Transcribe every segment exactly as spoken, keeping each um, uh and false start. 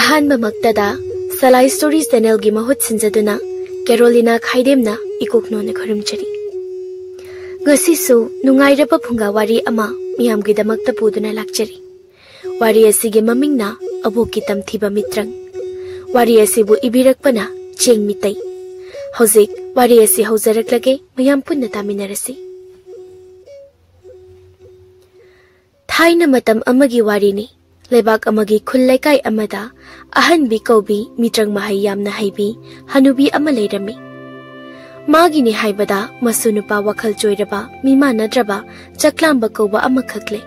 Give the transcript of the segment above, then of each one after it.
ꯑꯍꯥꯟꯕꯃꯛꯇꯗ ꯁꯂꯥꯏ story ꯆꯦꯅꯦꯜꯒꯤ ꯃꯍꯨꯠ ꯁꯤꯟꯖꯗꯨꯅ ꯀꯦꯔꯣꯂꯤꯅꯥ ꯈꯥꯏꯗꯦꯝꯅ ꯏꯀꯣꯛꯅꯣꯅ ꯈꯨꯔꯨꯝꯖꯔꯤ꯫ ꯉꯁꯤꯁꯨ ꯅꯨꯡꯉꯥꯏꯔꯕ ꯐꯨꯡꯒꯥ ꯋꯥꯔꯤ ꯑꯃ ꯃꯤꯌꯥꯝꯒꯤꯗꯃꯛꯇ ꯄꯨꯗꯨꯅ ꯂꯥꯛꯆꯔꯤ꯫ ꯋꯥꯔꯤ ꯑꯁꯤꯒꯤ ꯃꯃꯤꯡꯅ ꯑꯕꯣꯛꯀꯤ ꯇꯝꯊꯤꯕ ꯃꯤꯇ꯭ꯔꯪ꯫ ꯋꯥꯔꯤ ꯑꯁꯤꯕꯨ ꯏꯕꯤꯔꯛꯄꯅ ꯆꯦꯡ ꯃꯤꯇꯩ꯫ ꯍꯧꯖꯤꯛ ꯋꯥꯔꯤ ꯑꯁꯤ ꯍꯧꯖꯔꯛꯂꯒꯦ, ꯃꯌꯥꯝ ꯄꯨꯟꯅ ꯇꯥꯃꯤꯟꯅꯔꯁꯤ꯫ ꯊꯥꯏꯅ ꯃꯇꯝ ꯑꯃꯒꯤ ꯋꯥꯔꯤꯅꯤ꯫ ꯂꯩꯕꯥꯛ ꯑꯃꯒꯤ ꯈꯨꯜ ꯂꯩꯀꯥꯏ ꯑꯃꯗ ꯑꯍꯟꯕꯤ ꯀꯧꯕꯤ, ꯃꯤꯇ꯭ꯔꯪ ꯃꯍꯩ ꯌꯥꯝꯅ ꯍꯩꯕꯤ ꯍꯅꯨꯕꯤ ꯑꯃ ꯂꯩꯔꯝꯃꯤ꯫ ꯃꯥꯒꯤꯅꯤ ꯍꯥꯏꯕꯗ ꯃꯁꯨ ꯅꯨꯄꯥ ꯋꯥꯈꯜ ꯆꯣꯏꯔꯕ, ꯃꯤꯃꯥꯟꯅꯗ꯭ꯔꯕ ꯆꯥꯛꯂꯥꯝꯕ ꯀꯧꯕ ꯑꯃꯈꯛ ꯂꯩ꯫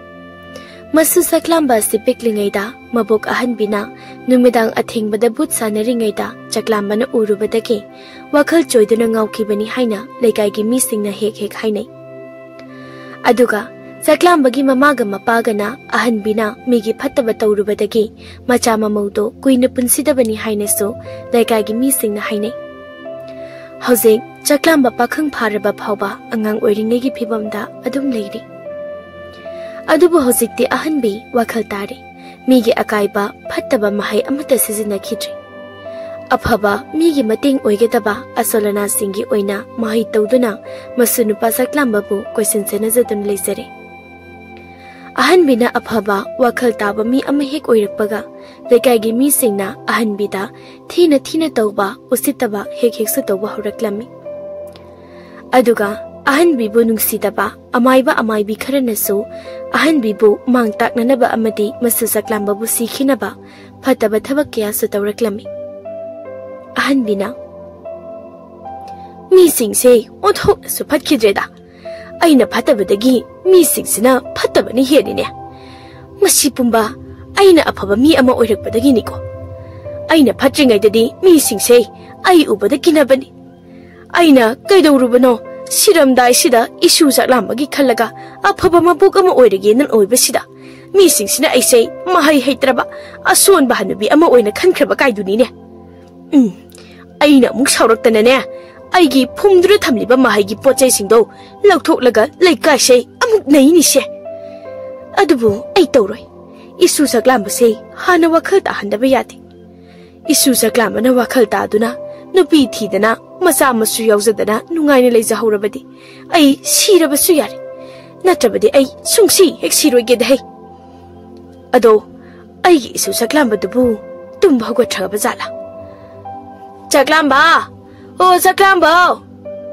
ꯃꯁꯨ ꯆꯥꯛꯂꯥꯝꯕ ꯑꯁꯤ ꯄꯤꯛꯂꯤꯉꯩꯗ ꯃꯕꯣꯛ ꯑꯍꯟꯕꯤꯅ ꯅꯨꯃꯤꯗꯥꯡ ꯑꯊꯦꯡꯕꯗ ꯚꯨꯠ ꯁꯥꯟꯅꯔꯤꯉꯩꯗ ꯆꯥꯛꯂꯥꯝꯕꯅ ꯎꯔꯨꯕꯗꯒꯤ ꯋꯥꯈꯜ ꯆꯣꯏꯗꯨꯅ ꯉꯥꯎꯈꯤꯕꯅꯤ ꯍꯥꯏꯅ ꯂꯩꯀꯥꯏꯒꯤ ꯃꯤꯁꯤꯡꯅ ꯍꯦꯛ ꯍꯦꯛ ꯍꯥꯏꯅꯩ꯫ ꯑꯗꯨꯒ ꯆꯥꯛꯂꯥꯝꯕꯒꯤ ꯃꯃꯥꯒ ꯃꯄꯥꯒꯅ ꯑꯍꯟꯕꯤꯅ ꯃꯤꯒꯤ ꯐꯠꯇꯕ ꯇꯧꯔꯨꯕꯗꯒꯤ ꯃꯆꯥ ꯃꯃꯧꯗꯣ ꯀꯨꯏꯅ ꯄꯨꯟꯁꯤꯗꯕꯅꯤ ꯍꯥꯏꯅꯁꯨ ꯂꯩꯀꯥꯏꯒꯤ ꯃꯤꯁꯤꯡꯅ ꯍꯥꯏꯅꯩ꯫ ꯍꯧꯖꯤꯛ ꯆꯥꯛꯂꯥꯝꯕ ꯄꯥꯈꯪ ꯐꯥꯔꯕ ꯐꯥꯎꯕ ꯑꯉꯥꯡ ꯑꯣꯏꯔꯤꯉꯩꯒꯤ ꯐꯤꯕꯝꯗ ꯑꯗꯨꯝ ꯂꯩꯔꯤ꯫ ꯑꯗꯨꯕꯨ ꯍꯧꯖꯤꯛꯇꯤ ꯑꯍꯟꯕꯤ ꯋꯥꯈꯜ ꯇꯥꯔꯦ꯫ ꯃꯤꯒꯤ ꯑꯀꯥꯏꯕ ꯐꯠꯇꯕ ꯃꯍꯩ ꯑꯃꯠꯇ ꯁꯤꯖꯤꯟꯅꯈꯤꯗ꯭ꯔꯦ꯫ ꯑꯐꯕ ꯃꯤꯒꯤ ꯃꯇꯦꯡ ꯑꯣꯏꯒꯗꯕ ꯑꯁꯣꯜ ꯑꯅꯥꯁꯤꯡꯒꯤ ꯑꯣꯏꯅ ꯃꯍꯩ ꯇꯧꯗꯨꯅ ꯃꯁꯨ ꯅꯨꯄꯥ ꯆꯥꯛꯂꯥꯝꯕꯕꯨ ꯀꯣꯏꯁꯟ ꯁꯦꯟꯅꯖꯗꯨꯅ ꯂꯩꯖꯔꯦ꯫ ꯑꯍꯟꯕꯤꯅ ꯑꯐꯕ ꯋꯥꯈꯜ ꯇꯥꯕ ꯃꯤ ꯑꯃ ꯍꯦꯛ ꯑꯣꯏꯔꯛꯄꯒ ꯂꯩꯀꯥꯏꯒꯤ ꯃꯤꯁꯤꯡꯅ ꯑꯍꯟꯕꯤꯗ ꯊꯤꯅ ꯊꯤꯅ ꯇꯧꯕ, ꯎꯁꯤꯠꯇꯕ ꯍꯦꯛ ꯍꯦꯛꯁꯨ ꯇꯧꯕ ꯍꯧꯔꯛꯂꯝꯃꯤ꯫ ꯑꯗꯨꯒ ꯑꯍꯟꯕꯤꯕꯨ ꯅꯨꯡꯁꯤꯗꯕ ꯑꯃꯥꯏꯕ ꯑꯃꯥꯏꯕꯤ ꯈꯔꯅꯁꯨ ꯑꯍꯟꯕꯤꯕꯨ ꯃꯥꯡ ꯇꯥꯛꯅꯅꯕ ꯑꯃꯗꯤ ꯃꯁꯨ ꯆꯥꯛꯂꯥꯝꯕꯕꯨ ꯁꯤꯈꯤꯅꯕ ꯐꯠꯇꯕ ꯊꯕꯛ ꯀꯌꯥꯁꯨ ꯇꯧꯔꯛꯂꯝꯃꯤ꯫ ꯑꯍꯟꯕꯤꯅ, "ꯃꯤꯁꯤꯡꯁꯦ ꯑꯣꯟꯊꯣꯛꯅꯁꯨ ꯐꯠꯈꯤꯗ꯭ꯔꯦꯗ꯫ ꯑꯩꯅ ꯐꯠꯇꯕꯗꯒꯤ ꯃꯤꯁꯤꯡꯁꯤꯅ ꯐꯠꯇꯕꯅ ꯍꯦꯜꯂꯤꯅꯦ꯫ ꯃꯁꯤ ꯄꯨꯝꯕ ꯑꯩꯅ ꯑꯐꯕ ꯃꯤ ꯑꯃ ꯑꯣꯏꯔꯛꯄꯗꯒꯤꯅꯤꯀꯣ꯫ ꯑꯩꯅ ꯐꯠꯇ꯭ꯔꯤꯉꯩꯗꯗꯤ ꯃꯤꯁꯤꯡꯁꯦ ꯑꯩ ꯎꯕꯗ ꯀꯤꯅꯕꯅꯤ꯫ ꯑꯩꯅ ꯀꯩꯗꯧꯔꯨꯕꯅꯣ? ꯁꯤꯔꯝꯗꯥꯏꯁꯤꯗ ꯏꯁꯨ ꯆꯥꯛꯂꯥꯝꯕꯒꯤ ꯈꯜꯂꯒ ꯑꯐꯕ ꯃꯕꯣꯛ ꯑꯃ ꯑꯣꯏꯔꯒꯦꯅ ꯑꯣꯏꯕꯁꯤꯗ ꯃꯤꯁꯤꯡꯁꯤꯅ ꯑꯩꯁꯦ ꯃꯍꯩ ꯍꯩꯇ꯭ꯔꯕ ꯑꯁꯣꯟꯕ ꯍꯅꯨꯕꯤ ꯑꯃ ꯑꯣꯏꯅ ꯈꯟꯈ꯭ꯔꯕ ꯀꯥꯏꯗꯨꯅꯤꯅꯦ꯫ ꯎꯝ, ꯑꯩꯅ ꯑꯃꯨꯛ ꯁꯥꯎꯔꯛꯇꯅꯅꯦ, ꯑꯩꯒꯤ ꯐꯨꯝꯗꯨꯅ ꯊꯝꯂꯤꯕ ꯃꯍꯩꯒꯤ ꯄꯣꯠ ꯆꯩꯁꯤꯡꯗꯣ ꯂꯧꯊꯣꯛꯂꯒ ꯂꯩꯀꯥꯏꯁꯦ ꯑꯃꯨꯛ ꯅꯩꯅꯤꯁꯦ꯫ ꯑꯗꯨꯕꯨ ꯑꯩ ꯇꯧꯔꯣꯏ꯫ ꯏꯁꯨ ꯆꯥꯛꯂꯥꯝꯕꯁꯦ ꯍꯥꯟꯅ ꯋꯥꯈꯜ ꯇꯥꯍꯟꯗꯕ ꯌꯥꯗꯦ꯫ ꯏꯁꯨ ꯆꯥꯛꯂꯥꯝꯕꯅ ꯋꯥꯈꯜ ꯇꯥꯗꯨꯅ ꯅꯨꯄꯤ ꯊꯤꯗꯅ ꯃꯆꯥ ꯃꯁꯨ ꯌꯥꯎꯖꯗꯅ ꯅꯨꯡꯉꯥꯏꯅ ꯂꯩꯖꯍꯧꯔꯕꯗꯤ ꯑꯩ ꯁꯤꯔꯕꯁꯨ ꯌꯥꯔꯦ꯫ ꯅꯠꯇ꯭ꯔꯕꯗꯤ ꯑꯩ ꯁꯨꯡꯁꯤ ꯍꯦꯛ ꯁꯤꯔꯣꯏꯒꯦꯗ ꯍꯩ꯫ ꯑꯗꯣ ꯑꯩꯒꯤ ꯏꯁꯨ ꯆꯥꯛꯂꯥꯝꯕꯗꯨꯕꯨ ꯇꯨꯝꯕ ꯍꯧꯒꯠꯈ꯭ꯔꯕ ꯖꯥꯠꯂꯥ? "ꯆꯥꯛꯂꯥꯝꯕ! ꯑꯣ ꯆꯥꯛꯂꯥꯝꯕ!"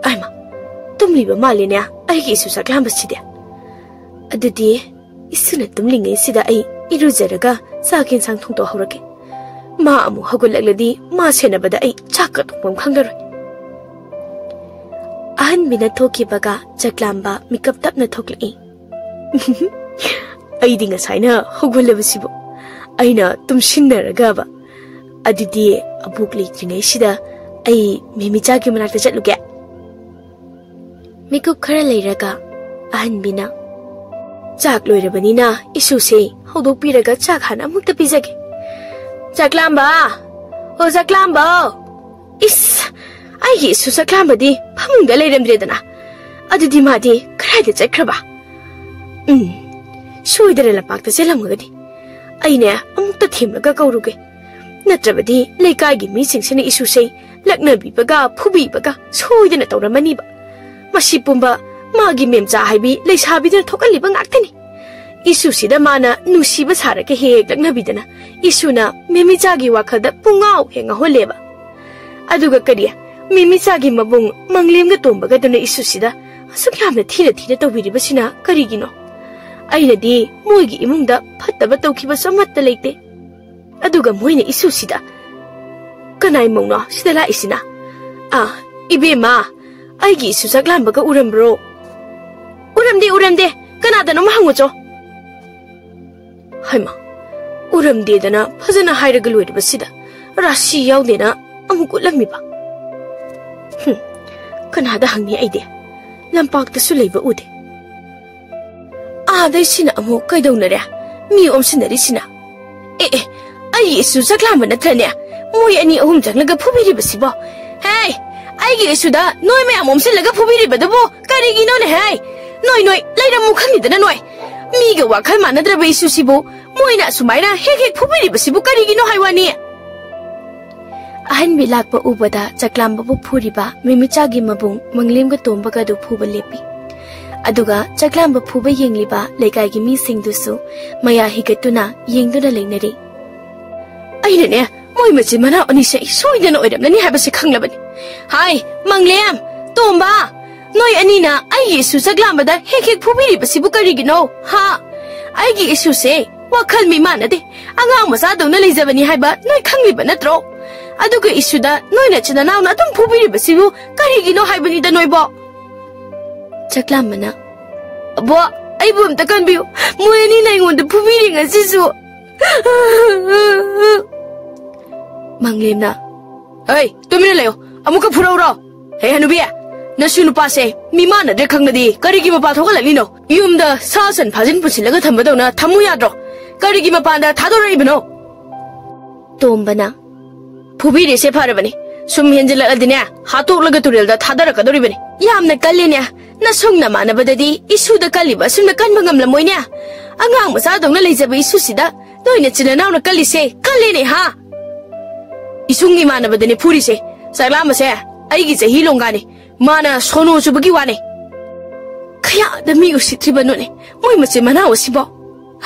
ꯑꯩꯃ, ꯇꯨꯝꯂꯤꯕ ꯃꯥꯜꯂꯤꯅꯦ ꯑꯩꯒꯤ ꯏꯁꯨ ꯆꯥꯛꯂꯥꯝꯕꯁꯤꯗꯤ꯫ ꯑꯗꯨꯗꯤ ꯏꯁꯨꯅ ꯇꯨꯝꯂꯤꯉꯩꯁꯤꯗ ꯑꯩ ꯏꯔꯨꯖꯔꯒ ꯆꯥꯛ ꯌꯦꯟꯁꯥꯡ ꯊꯣꯡꯗꯣꯛꯍꯧꯔꯒꯦ꯫ ꯃꯥ ꯑꯃꯨꯛ ꯍꯧꯒꯠꯂꯛꯂꯗꯤ ꯃꯥ ꯁꯦꯟꯅꯕꯗ ꯑꯩ ꯆꯥꯛꯀ ꯊꯣꯡꯐꯝ ꯈꯪꯂꯔꯣꯏ꯫ ꯑꯍꯟꯕꯤꯅ ꯊꯣꯛꯈꯤꯕꯒ ꯆꯥꯛꯂꯥꯝꯕ ꯃꯤꯀꯞ ꯇꯞꯅ ꯊꯣꯛꯂꯛꯏ꯫ "ꯑꯩꯗꯤ ꯉꯁꯥꯏꯅ ꯍꯧꯒꯠꯂꯕꯁꯤꯕꯨ, ꯑꯩꯅ ꯇꯨꯝꯁꯤꯟꯅꯔꯒꯕ꯫ ꯑꯗꯨꯗꯤ ꯑꯕꯣꯛ ꯂꯩꯇ꯭ꯔꯤꯉꯩꯁꯤꯗ ꯑꯩ ꯃꯦꯃꯤꯆꯥꯒꯤ ꯃꯅꯥꯛꯇ ꯆꯠꯂꯨꯒꯦ꯫" ꯃꯤꯀꯨꯞ ꯈꯔ ꯂꯩꯔꯒ ꯑꯍꯟꯕꯤꯅ, "ꯆꯥꯛ ꯂꯣꯏꯔꯕꯅꯤꯅ ꯏꯁꯨꯁꯦ ꯍꯧꯗꯣꯛꯄꯤꯔꯒ ꯆꯥꯛ ꯍꯥꯟꯅ ꯑꯃꯨꯛꯇ ꯄꯤꯖꯒꯦ꯫ ꯆꯥꯛꯂꯥꯝꯕ! ꯑꯣ ꯆꯥꯛꯂꯥꯝꯕ!" ꯏꯁ! ꯑꯩꯒꯤ ꯏꯁꯨ ꯆꯥꯛꯂꯥꯝꯕꯗꯤ ꯐꯃꯨꯡꯗ ꯂꯩꯔꯝꯗ꯭ꯔꯦꯗꯅ꯫ ꯑꯗꯨꯗꯤ ꯃꯥꯗꯤ ꯀꯗꯥꯏꯗ ꯆꯠꯈ꯭ꯔꯕ? ꯎꯝ, ꯁꯣꯏꯗꯅ ꯂꯝꯄꯥꯛꯇ ꯆꯦꯜꯂꯝꯒꯅꯤ꯫ ꯑꯩꯅꯦ ꯑꯃꯨꯛꯇ ꯊꯦꯝꯂꯒ ꯀꯧꯔꯨꯒꯦ꯫ ꯅꯠꯇ꯭ꯔꯕꯗꯤ ꯂꯩꯀꯥꯏꯒꯤ ꯃꯤꯁꯤꯡꯁꯤꯅ ꯏꯁꯨꯁꯦ ꯂꯛꯅꯕꯤꯕꯒ ꯐꯨꯕꯤꯕꯒ ꯁꯣꯏꯗꯅ ꯇꯧꯔꯝꯃꯅꯤꯕ꯫ ꯃꯁꯤ ꯄꯨꯝꯕ ꯃꯥꯒꯤ ꯃꯦꯝꯆꯥ ꯍꯥꯏꯕꯤ ꯂꯩꯁꯥꯕꯤꯗꯨꯅ ꯊꯣꯛꯍꯜꯂꯤꯕ ꯉꯥꯛꯇꯅꯤ꯫ ꯏꯁꯨꯁꯤꯗ ꯃꯥꯅ ꯅꯨꯡꯁꯤꯕ ꯁꯥꯔꯒ ꯍꯦꯛ ꯍꯦꯛ ꯂꯛꯅꯕꯤꯗꯅ ꯏꯁꯨꯅ ꯃꯦꯃꯤꯆꯥꯒꯤ ꯋꯥꯈꯜꯗ ꯄꯨꯡꯉꯥꯎ ꯍꯦꯛ ꯉꯥꯎꯍꯜꯂꯦꯕ꯫ ꯑꯗꯨꯒ ꯀꯔꯤ, ꯃꯦꯃꯤꯆꯥꯒꯤ ꯃꯕꯨꯡ ꯃꯪꯂꯦꯝꯒ ꯇꯣꯝꯕꯒꯗꯨꯅ ꯏꯁꯨꯁꯤꯗ ꯑꯁꯨꯛ ꯌꯥꯝꯅ ꯊꯤꯅ ꯊꯤꯅ ꯇꯧꯕꯤꯔꯤꯕꯁꯤꯅ ꯀꯔꯤꯒꯤꯅꯣ? ꯑꯩꯅꯗꯤ ꯃꯣꯏꯒꯤ ꯏꯃꯨꯡꯗ ꯐꯠꯇꯕ ꯇꯧꯈꯤꯕꯁꯨ ꯑꯃꯠꯇ ꯂꯩꯇꯦ꯫ ꯑꯗꯨꯒ ꯃꯣꯏꯅ ꯏꯁꯨꯁꯤꯗ, "ꯀꯅꯥꯏ ꯃꯧꯅꯣ ꯁꯤꯗ ꯂꯥꯛꯏꯁꯤꯅ?" "ꯑꯥ, ꯏꯕꯦꯝꯃ, ꯑꯩꯒꯤ ꯏꯁꯨ ꯆꯥꯛꯂꯥꯝꯕꯒ ꯎꯔꯝꯕ꯭ꯔꯣ?" "ꯎꯔꯝꯗꯦ, ꯎꯔꯝꯗꯦ, ꯀꯅꯥꯗꯅꯣꯝ ꯍꯪꯉꯨꯆꯣ꯫" ꯍꯩꯃꯥ, ꯎꯔꯝꯗꯦꯗꯅ ꯐꯖꯅ ꯍꯥꯏꯔꯒ ꯂꯣꯏꯔꯕꯁꯤꯗ ꯔꯥꯁꯤ ꯌꯥꯎꯗꯦꯅ ꯑꯃꯨꯛ ꯎꯠꯂꯝꯃꯤꯕ꯫ ꯍꯨꯝ, ꯀꯅꯥꯗ ꯍꯪꯅꯤ ꯑꯩꯗꯤ? ꯂꯝꯄꯥꯛꯇꯁꯨ ꯂꯩꯕ ꯎꯗꯦ꯫ ꯑꯥꯗꯩꯁꯤꯅ ꯑꯃꯨꯛ ꯀꯩꯗꯧꯅꯔꯦ? ꯃꯤ ꯑꯣꯝꯁꯤꯟꯅꯔꯤꯁꯤꯅ꯫ ꯑꯦ, ꯑꯦ, ꯑꯩꯒꯤ ꯏꯁꯨ ꯆꯥꯛꯂꯥꯝꯕ ꯅꯠꯇ꯭ꯔꯅꯦ? ꯃꯣꯏ ꯑꯅꯤ ꯑꯍꯨꯝ ꯆꯪꯂꯒ ꯐꯨꯕꯤꯔꯤꯕꯁꯤꯕꯣ? ꯍꯦ, ꯑꯩꯒꯤ ꯏꯁꯨꯗ ꯅꯣꯏ ꯃꯌꯥꯝ ꯑꯣꯝꯁꯤꯜꯂꯒ ꯐꯨꯕꯤꯔꯤꯕꯗꯨꯕꯨ ꯀꯔꯤꯒꯤꯅꯣꯅꯦ ꯍꯦ? ꯅꯣꯏ, ꯅꯣꯏ, ꯂꯩꯔꯝꯃꯨ ꯈꯪꯉꯤꯗꯅ ꯅꯣꯏ꯫ ꯃꯤꯒ ꯋꯥꯈꯜ ꯃꯥꯟꯅꯗ꯭ꯔꯕ ꯏꯁꯨꯁꯤꯕꯨ ꯃꯣꯏꯅ ꯑꯁꯨꯃꯥꯏꯅ ꯍꯦꯛ ꯍꯦꯛ ꯐꯨꯕꯤꯔꯤꯕꯁꯤꯕꯨ ꯀꯔꯤꯒꯤꯅꯣ ꯍꯥꯏ ꯋꯥꯅꯤ? ꯑꯍꯟꯕꯤ ꯂꯥꯛꯄ ꯎꯕꯗ ꯆꯥꯛꯂꯥꯝꯕꯕꯨ ꯐꯨꯔꯤꯕ ꯃꯤꯃꯤꯆꯥꯒꯤ ꯃꯕꯨꯡ ꯃꯪꯂꯦꯝꯒ ꯇꯣꯝꯕꯒ ꯑꯗꯨ ꯐꯨꯕ ꯂꯦꯞꯄꯤ꯫ ꯑꯗꯨꯒ ꯆꯥꯛꯂꯥꯝꯕ ꯐꯨꯕ ꯌꯦꯡꯂꯤꯕ ꯂꯩꯀꯥꯏꯒꯤ ꯃꯤꯁꯤꯡꯗꯨꯁꯨ ꯃꯌꯥ ꯍꯤꯒꯠꯇꯨꯅ ꯌꯦꯡꯗꯨꯅ ꯂꯩꯅꯔꯤ꯫ ꯑꯩꯅꯅꯦ, ꯃꯣꯏ ꯃꯆꯤꯟ ꯃꯅꯥꯎ ꯑꯅꯤꯁꯦ ꯑꯩ ꯁꯣꯏꯗꯅ ꯑꯣꯏꯔꯝꯂꯅꯤ ꯍꯥꯏꯕꯁꯤ ꯈꯪꯂꯕꯅꯤ꯫ ꯍꯥꯏ, ꯃꯪꯂꯦꯝ, ꯇꯣꯝꯕ, ꯅꯣꯏ ꯑꯅꯤꯅ ꯑꯩꯒꯤ ꯏꯁꯨ ꯆꯥꯛꯂꯥꯝꯕꯗ ꯍꯦꯛ ꯍꯦꯛ ꯐꯨꯕꯤꯔꯤꯕꯁꯤꯕꯨ ꯀꯔꯤꯒꯤꯅꯣ? ꯍꯥ? ꯑꯩꯒꯤ ꯏꯁꯨꯁꯦ ꯋꯥꯈꯜ ꯃꯤꯃꯥꯟꯅꯗꯦ, ꯑꯉꯥꯡ ꯃꯆꯥꯗꯧꯅ ꯂꯩꯖꯕꯅꯤ ꯍꯥꯏꯕ ꯅꯣꯏ ꯈꯪꯂꯤꯕ ꯅꯠꯇ꯭ꯔꯣ? ꯑꯗꯨꯒ ꯏꯁꯨꯗ ꯅꯣꯏ ꯅꯆꯤꯟ ꯅꯅꯥꯎꯅ ꯑꯗꯨꯝ ꯐꯨꯕꯤꯔꯤꯕꯁꯤꯕꯨ ꯀꯔꯤꯒꯤꯅꯣ ꯍꯥꯏꯕꯅꯤꯗ ꯅꯣꯏꯕꯣ? ꯆꯥꯛꯂꯥꯝꯕꯅ, ꯑꯕꯣ, ꯑꯩꯕꯨ ꯑꯝꯇ ꯀꯟꯕꯤꯌꯨ꯫ ꯃꯣꯏ ꯑꯅꯤꯅ ꯑꯩꯉꯣꯟꯗ ꯐꯨꯕꯤꯔꯤ ꯉꯁꯤꯁꯨ꯫ ꯃꯪꯂꯦꯝꯅ, ꯍꯩ, ꯇꯨꯃꯤꯟꯅ ꯂꯩꯌꯨ꯫ ꯑꯃꯨꯛꯀ ꯐꯨꯔꯧꯔꯣ꯫ ꯍꯦ ꯍꯅꯨꯕꯤ, ꯅꯁꯨ ꯅꯨꯄꯥꯁꯦ ꯃꯤꯃꯥꯟꯅꯗ꯭ꯔꯦ ꯈꯪꯂꯗꯤ ꯀꯔꯤꯒꯤ ꯃꯄꯥꯟ ꯊꯣꯛꯍꯜꯂꯛꯂꯤꯅꯣ? ꯌꯨꯝꯗ ꯁꯥ ꯁꯟ ꯐꯥꯖꯤꯟ ꯄꯨꯁꯤꯜꯂꯒ ꯊꯝꯕꯗꯧꯅ ꯊꯝꯃꯨ ꯌꯥꯗ꯭ꯔꯣ? ꯀꯔꯤꯒꯤ ꯃꯄꯥꯟꯗ ꯊꯥꯗꯣꯔꯛꯏꯕꯅꯣ? ꯇꯣꯝꯕꯅ, ꯐꯨꯕꯤꯔꯤꯁꯦ ꯐꯔꯕꯅꯤ꯫ ꯁꯨꯝ ꯍꯦꯟꯖꯤꯜꯂꯛꯂꯗꯤꯅꯦ, ꯍꯥꯠꯇꯣꯛꯂꯒ ꯇꯨꯔꯦꯜꯗ ꯊꯥꯗꯔꯛꯀꯗꯧꯔꯤꯕꯅꯤ꯫ ꯌꯥꯝꯅ ꯀꯜꯂꯤꯅꯦ꯫ ꯅꯁꯨꯡ ꯅꯃꯥꯟꯅꯕꯗꯗꯤ ꯏꯁꯨꯗ ꯀꯜꯂꯤꯕ ꯑꯁꯨꯝꯅ ꯀꯟꯕ ꯉꯝꯂꯝꯃꯣꯏꯅꯦ꯫ ꯑꯉꯥꯡ ꯃꯆꯥꯗꯧꯅ ꯂꯩꯖꯕ ꯏꯁꯨꯁꯤꯗ ꯅꯣꯏ ꯅꯆꯤꯟ ꯅꯅꯥꯎꯅ ꯀꯜꯂꯤꯁꯦ, ꯀꯜꯂꯤꯅꯦ ꯍꯥ? ꯏꯁꯨꯡ ꯏꯃꯥꯟꯅꯕꯗꯅꯤ ꯐꯨꯔꯤꯁꯦ꯫ ꯆꯥꯛꯂꯥꯝꯕꯁꯦ ꯑꯩꯒꯤ ꯆꯍꯤ ꯂꯣꯡꯒꯥꯅꯤ꯫ ꯃꯥꯅ ꯁꯣꯅꯣ ꯆꯨꯕꯒꯤ ꯋꯥꯅꯦ꯫ ꯀꯌꯥꯗ ꯃꯤ ꯎꯁꯤꯠꯇ꯭ꯔꯤꯕꯅꯣꯅꯦ, ꯃꯣꯏ ꯃꯆꯤꯟ ꯃꯅꯥꯎ ꯑꯁꯤꯕꯣ꯫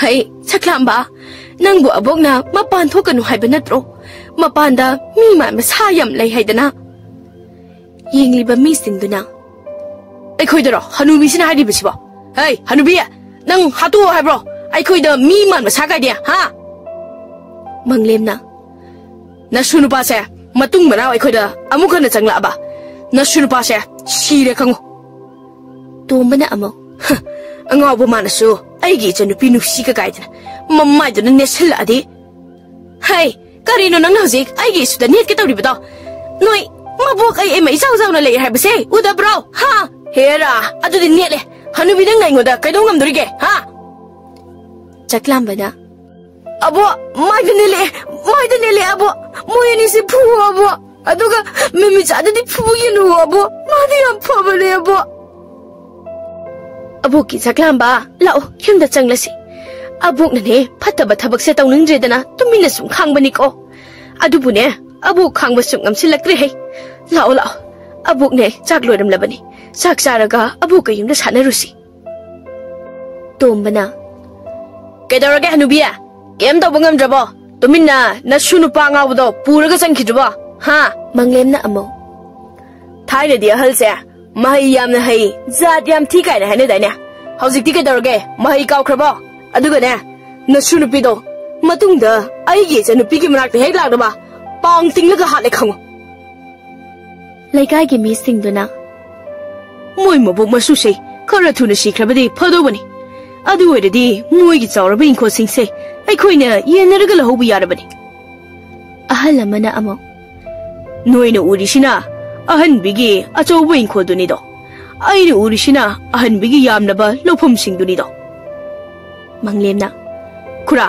ꯍꯩ, ꯆꯥꯛꯂꯥꯝꯕ, ꯅꯪꯕꯨ ꯑꯕꯣꯛꯅ ꯃꯄꯥꯟ ꯊꯣꯛꯀꯅꯨ ꯍꯥꯏꯕ ꯅꯠꯇ꯭ꯔꯣ? ꯃꯄꯥꯟꯗ ꯃꯤ ꯃꯥꯟꯕ ꯁꯥ ꯌꯥꯝ ꯂꯩ ꯍꯥꯏꯗꯅ꯫ ꯌꯦꯡꯂꯤꯕ ꯃꯤꯁꯤꯡꯗꯨꯅ, ꯑꯩꯈꯣꯏꯗꯔꯣ ꯍꯅꯨꯕꯤꯁꯤꯅ ꯍꯥꯏꯔꯤꯕꯁꯤꯕꯣ? ꯍꯩ, ꯍꯅꯨꯕꯤ, ꯅꯪ ꯍꯥꯠꯇꯣꯛꯑꯣ ꯍꯥꯏꯕ꯭ꯔꯣ? ꯑꯩꯈꯣꯏꯗ ꯃꯤ ꯃꯥꯟꯕ ꯁꯥ ꯀꯥꯏꯗꯦ, ꯍꯥ? ꯃꯪꯂꯦꯝꯅ, ꯅꯁꯨ ꯅꯨꯄꯥꯁꯦ ꯃꯇꯨꯡ ꯃꯅꯥꯎ ꯑꯩꯈꯣꯏꯗ ꯑꯃꯨꯛ ꯍꯟꯅ ꯆꯪꯂꯛꯑꯕ, ꯅꯁꯨ ꯅꯨꯄꯥꯁꯦ ꯁꯤꯔꯦ ꯈꯪꯉꯨ꯫ ꯇꯣꯝꯕꯅ ꯑꯃꯨꯛ, "ꯍ, ꯑꯉꯥꯎꯕ ꯃꯥꯅꯁꯨ ꯑꯩꯒꯤ ꯏꯆꯟꯅꯨꯄꯤ ꯅꯨꯡꯁꯤꯒ ꯀꯥꯏꯗꯅ ꯃꯃꯥꯏꯗꯨꯅ ꯅꯦꯠꯁꯤꯜꯂꯛꯑꯗꯤ꯫ ꯍꯩ, ꯀꯔꯤꯅꯣ ꯅꯪꯅ ꯍꯧꯖꯤꯛ ꯑꯩꯒꯤ ꯏꯁꯨꯗ ꯅꯦꯠꯀꯦ ꯇꯧꯔꯤꯕꯗꯣ? ꯅꯣꯏ ꯃꯕꯣꯛ ꯑꯩ ꯑꯃ ꯏꯆꯥꯎ ꯆꯥꯎꯅ ꯂꯩ ꯍꯥꯏꯕꯁꯦ ꯎꯗꯕ꯭ꯔꯣ? ꯍꯥ? ꯍꯦꯔꯥ, ꯑꯗꯨꯗꯤ ꯅꯦꯠꯂꯦ꯫ ꯍꯅꯨꯕꯤ ꯅꯪꯅ ꯑꯩꯉꯣꯟꯗ ꯀꯩꯗꯧ ꯉꯝꯗꯣꯔꯤꯒꯦ? ꯍꯥ?" ꯆꯥꯛꯂꯥꯝꯕꯅ, "ꯑꯕꯣ, ꯃꯥꯏꯗ ꯅꯦꯠꯂꯛꯑꯦ, ꯃꯥꯏꯗ ꯅꯦꯠꯂꯛꯑꯦ, ꯑꯕꯣ꯫ ꯃꯣꯏ ꯑꯅꯤꯁꯦ ꯐꯨꯋꯣ, ꯑꯕꯣ꯫ ꯑꯗꯨꯒ ꯃꯤꯃꯤꯆꯥꯗꯨꯗꯤ ꯐꯨꯕꯤꯒꯅꯨ, ꯑꯕꯣ꯫ ꯃꯥꯗꯤ ꯌꯥꯝ ꯐꯕꯅꯦ, ꯑꯕꯣ꯫" ꯑꯕꯣꯛꯀꯤ ꯆꯥꯛꯂꯥꯝꯕ, ꯂꯥꯛꯑꯣ, ꯌꯨꯝꯗ ꯆꯪꯂꯁꯤ꯫ ꯑꯕꯣꯛꯅꯅꯦ, ꯐꯠꯇꯕ ꯊꯕꯛꯁꯦ ꯇꯧꯅꯤꯡꯗ꯭ꯔꯦꯗꯅ ꯇꯨꯃꯤꯟꯅ ꯁꯨꯝ ꯈꯥꯡꯕꯅꯤꯀꯣ꯫ ꯑꯗꯨꯕꯨꯅꯦ, ꯑꯕꯣꯛ ꯈꯥꯡꯕ ꯁꯨꯝ ꯉꯝꯁꯤꯜꯂꯛꯇ꯭ꯔꯦꯍꯦ꯫ ꯂꯥꯛꯑꯣ, ꯂꯥꯛꯑꯣ꯫ ꯑꯕꯣꯛꯅꯦ, ꯆꯥꯛ ꯂꯣꯏꯔꯝꯂꯕꯅꯤ꯫ ꯆꯥꯛ ꯆꯥꯔꯒ ꯑꯕꯣꯛꯀ ꯌꯨꯝꯗ ꯁꯥꯟꯅꯔꯨꯁꯤ꯫ ꯇꯣꯝꯕꯅ, "ꯀꯩꯗꯧꯔꯒꯦ ꯍꯅꯨꯕꯤ? ꯀꯩꯝ ꯇꯧꯕ ꯉꯝꯗ꯭ꯔꯕꯣ? ꯇꯨꯃꯤꯟꯅ ꯅꯁꯨ ꯅꯨꯄꯥ ꯑꯉꯥꯎꯕꯗꯣ ꯄꯨꯔꯒ ꯆꯪꯈꯤꯗ꯭ꯔꯕꯣ? ꯍꯥ?" ꯃꯪꯂꯦꯝꯅ ꯑꯃꯨꯛ, "ꯊꯥꯏꯅꯗꯤ ꯑꯍꯜꯁꯦ ꯃꯍꯩ ꯌꯥꯝꯅ ꯍꯩ, ꯖꯥꯠ ꯌꯥꯝ ꯊꯤ ꯀꯥꯏꯅ ꯍꯥꯏꯅꯗꯥꯏꯅꯦ? ꯍꯧꯖꯤꯛꯇꯤ ꯀꯩꯗꯧꯔꯒꯦ? ꯃꯍꯩ ꯀꯥꯎꯈ꯭ꯔꯕꯣ? ꯑꯗꯨꯒꯅꯦ, ꯅꯁꯨ ꯅꯨꯄꯤꯗꯣ ꯃꯇꯨꯡꯗ ꯑꯩꯒꯤ ꯏꯆꯟ ꯅꯨꯄꯤꯒꯤ ꯃꯅꯥꯛꯇ ꯍꯦꯛ ꯂꯥꯛꯅꯕ ꯄꯥꯡ ꯇꯤꯡꯂꯒ ꯍꯥꯠꯂꯦ ꯈꯪꯉꯨ꯫" ꯂꯩꯀꯥꯏꯒꯤ ꯃꯤꯁꯤꯡꯗꯨꯅ, "ꯃꯣꯏ ꯃꯕꯣꯛ ꯃꯁꯨꯁꯦ ꯈꯔ ꯊꯨꯅ ꯁꯤꯈ꯭ꯔꯕꯗꯤ ꯐꯗꯧꯕꯅꯤ꯫ ꯑꯗꯨ ꯑꯣꯏꯔꯗꯤ ꯃꯣꯏꯒꯤ ꯆꯥꯎꯔꯕ ꯏꯪꯈꯣꯜꯁꯤꯡꯁꯦ ꯑꯩꯈꯣꯏꯅ ꯌꯦꯟꯅꯔꯒ ꯂꯧꯍꯧꯕ ꯌꯥꯔꯕꯅꯤ꯫" ꯑꯍꯜ ꯑꯃꯅ ꯑꯃꯨꯛ, "ꯅꯣꯏꯅ ꯎꯔꯤꯁꯤꯅ ꯑꯍꯟꯕꯤꯒꯤ ꯑꯆꯧꯕ ꯏꯪꯈꯣꯜꯗꯨꯅꯤꯗꯣ꯫ ꯑꯩꯅ ꯎꯔꯤꯁꯤꯅ ꯑꯍꯟꯕꯤꯒꯤ ꯌꯥꯝꯂꯕ ꯂꯧꯐꯝꯁꯤꯡꯗꯨꯅꯤꯗꯣ꯫" ꯃꯪꯂꯦꯝꯅ, "ꯈꯨꯔꯥ,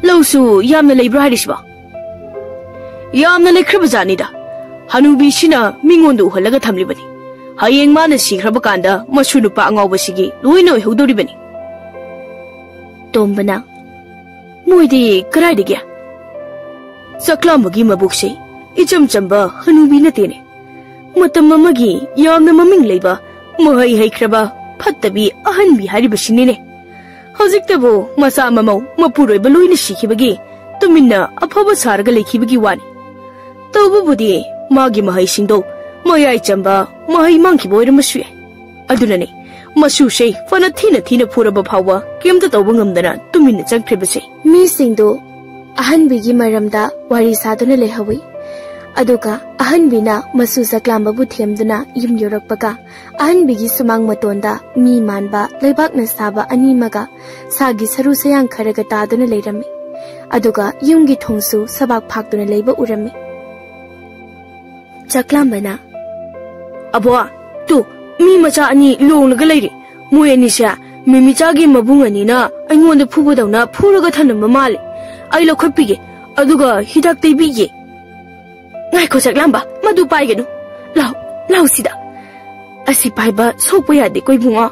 ꯂꯧꯁꯨ ꯌꯥꯝꯅ ꯂꯩꯕ꯭ꯔꯣ ꯍꯥꯏꯔꯤꯁꯤꯕꯣ?" "ꯌꯥꯝꯅ ꯂꯩꯈ꯭ꯔꯕ ꯖꯥꯠꯅꯤꯗ꯫ ꯍꯅꯨꯕꯤꯁꯤꯅ ꯃꯤꯉꯣꯟꯗ ꯎꯍꯜꯂꯒ ꯊꯝꯂꯤꯕꯅꯤ꯫ ꯍꯌꯦꯡ ꯃꯥꯅ ꯁꯤꯈ꯭ꯔꯕ ꯀꯥꯟꯗ ꯃꯁꯨ ꯅꯨꯄꯥ ꯑꯉꯥꯎꯕꯁꯤꯒꯤ ꯂꯣꯏꯅ ꯑꯣꯏꯍꯧꯗꯧꯔꯤꯕꯅꯤ꯫" ꯇꯣꯝꯕꯅ, "ꯃꯣꯏꯗꯤ ꯀꯗꯥꯏꯗꯒꯤ?" "ꯆꯥꯛꯂꯥꯝꯕꯒꯤ ꯃꯕꯨꯛꯁꯦ ꯏꯆꯝ ꯆꯝꯕ ꯍꯅꯨꯕꯤ ꯅꯠꯇꯦꯅꯦ꯫ ꯃꯇꯝ ꯑꯃꯒꯤ ꯌꯥꯝꯅ ꯃꯃꯤꯡ ꯂꯩꯕ ꯃꯍꯩ ꯍꯩꯈ꯭ꯔꯕ ꯐꯠꯇꯕꯤ ꯑꯍꯟꯕꯤ ꯍꯥꯏꯔꯤꯕꯁꯤꯅꯤꯅꯦ꯫ ꯍꯧꯖꯤꯛꯇꯕꯨ ꯃꯆꯥ ꯃꯃꯧ ꯃꯄꯨꯔꯣꯏꯕ ꯂꯣꯏꯅ ꯁꯤꯈꯤꯕꯒꯤ ꯇꯨꯃꯤꯟꯅ ꯑꯐꯕ ꯁꯥꯔꯒ ꯂꯩꯈꯤꯕꯒꯤ ꯋꯥꯅꯤ꯫ ꯇꯧꯕꯕꯨꯗꯤ ꯃꯥꯒꯤ ꯃꯍꯩꯁꯤꯡꯗꯣ ꯃꯌꯥꯏ ꯆꯝꯕ ꯃꯍꯩ ꯃꯥꯡꯈꯤꯕ ꯑꯣꯏꯔꯝꯕꯁꯨ ꯌꯥꯏ꯫ ꯑꯗꯨꯅꯅꯦ ꯃꯁꯨꯁꯦ ꯐꯅ ꯊꯤꯅ ꯊꯤꯅ ꯐꯨꯔꯕ ꯐꯥꯎꯕ ꯀꯩꯝꯇ ꯇꯧꯕ ꯉꯝꯗꯅ ꯇꯨꯃꯤꯟꯅ ꯆꯪꯈ꯭ꯔꯤꯕꯁꯦ꯫" ꯃꯤꯁꯤꯡꯗꯨ ꯑꯍꯟꯕꯤꯒꯤ ꯃꯔꯝꯗ ꯋꯥꯔꯤ ꯁꯥꯗꯨꯅ ꯂꯩꯍꯧꯏ꯫ ꯑꯗꯨꯒ ꯑꯍꯟꯕꯤꯅ ꯃꯁꯨ ꯆꯥꯛꯂꯥꯝꯕꯕꯨ ꯊꯦꯝꯗꯨꯅ ꯌꯨꯝ ꯌꯧꯔꯛꯄꯒ, ꯑꯍꯟꯕꯤꯒꯤ ꯁꯨꯃꯥꯡ ꯃꯇꯣꯟꯗ ꯃꯤ ꯃꯥꯟꯕ ꯂꯩꯕꯥꯛꯅ ꯁꯥꯕ ꯑꯅꯤꯃꯒ ꯁꯥꯒꯤ ꯁꯔꯨ ꯁꯌꯥꯡ ꯈꯔꯒ ꯇꯥꯗꯨꯅ ꯂꯩꯔꯝꯃꯤ꯫ ꯑꯗꯨꯒ ꯌꯨꯝꯒꯤ ꯊꯣꯡꯁꯨ ꯁꯕꯥꯛ ꯐꯥꯛꯇꯨꯅ ꯂꯩꯕ ꯎꯔꯝꯃꯤ꯫ ꯆꯥꯛꯂꯥꯝꯕꯅ, "ꯑꯕꯣ, ꯇꯨ, ꯃꯤ ꯃꯆꯥ ꯑꯅꯤ ꯂꯣꯡꯂꯒ ꯂꯩꯔꯤ꯫ ꯃꯣꯏ ꯑꯅꯤꯁꯦ ꯃꯤꯃꯤꯆꯥꯒꯤ ꯃꯕꯨꯡ ꯑꯅꯤꯅ ꯑꯩꯉꯣꯟꯗ ꯐꯨꯕꯗꯧꯅ ꯐꯨꯔꯒ ꯊꯝꯂꯝꯕ ꯃꯥꯜꯂꯦ꯫ ꯑꯩ ꯂꯧꯈꯠꯄꯤꯒꯦ, ꯑꯗꯨꯒ ꯍꯤꯗꯥꯛ ꯇꯩꯕꯤꯒꯦ꯫" "ꯉꯥꯏꯈꯣ ꯆꯥꯛꯂꯥꯝꯕ, ꯃꯗꯨ ꯄꯥꯏꯒꯅꯨ꯫ ꯂꯥꯎ, ꯂꯥꯎ ꯁꯤꯗ꯫ ꯑꯁꯤ ꯄꯥꯏꯕ ꯁꯣꯛꯄ ꯌꯥꯗꯦꯀꯣ ꯏꯕꯨꯡꯉꯣ꯫"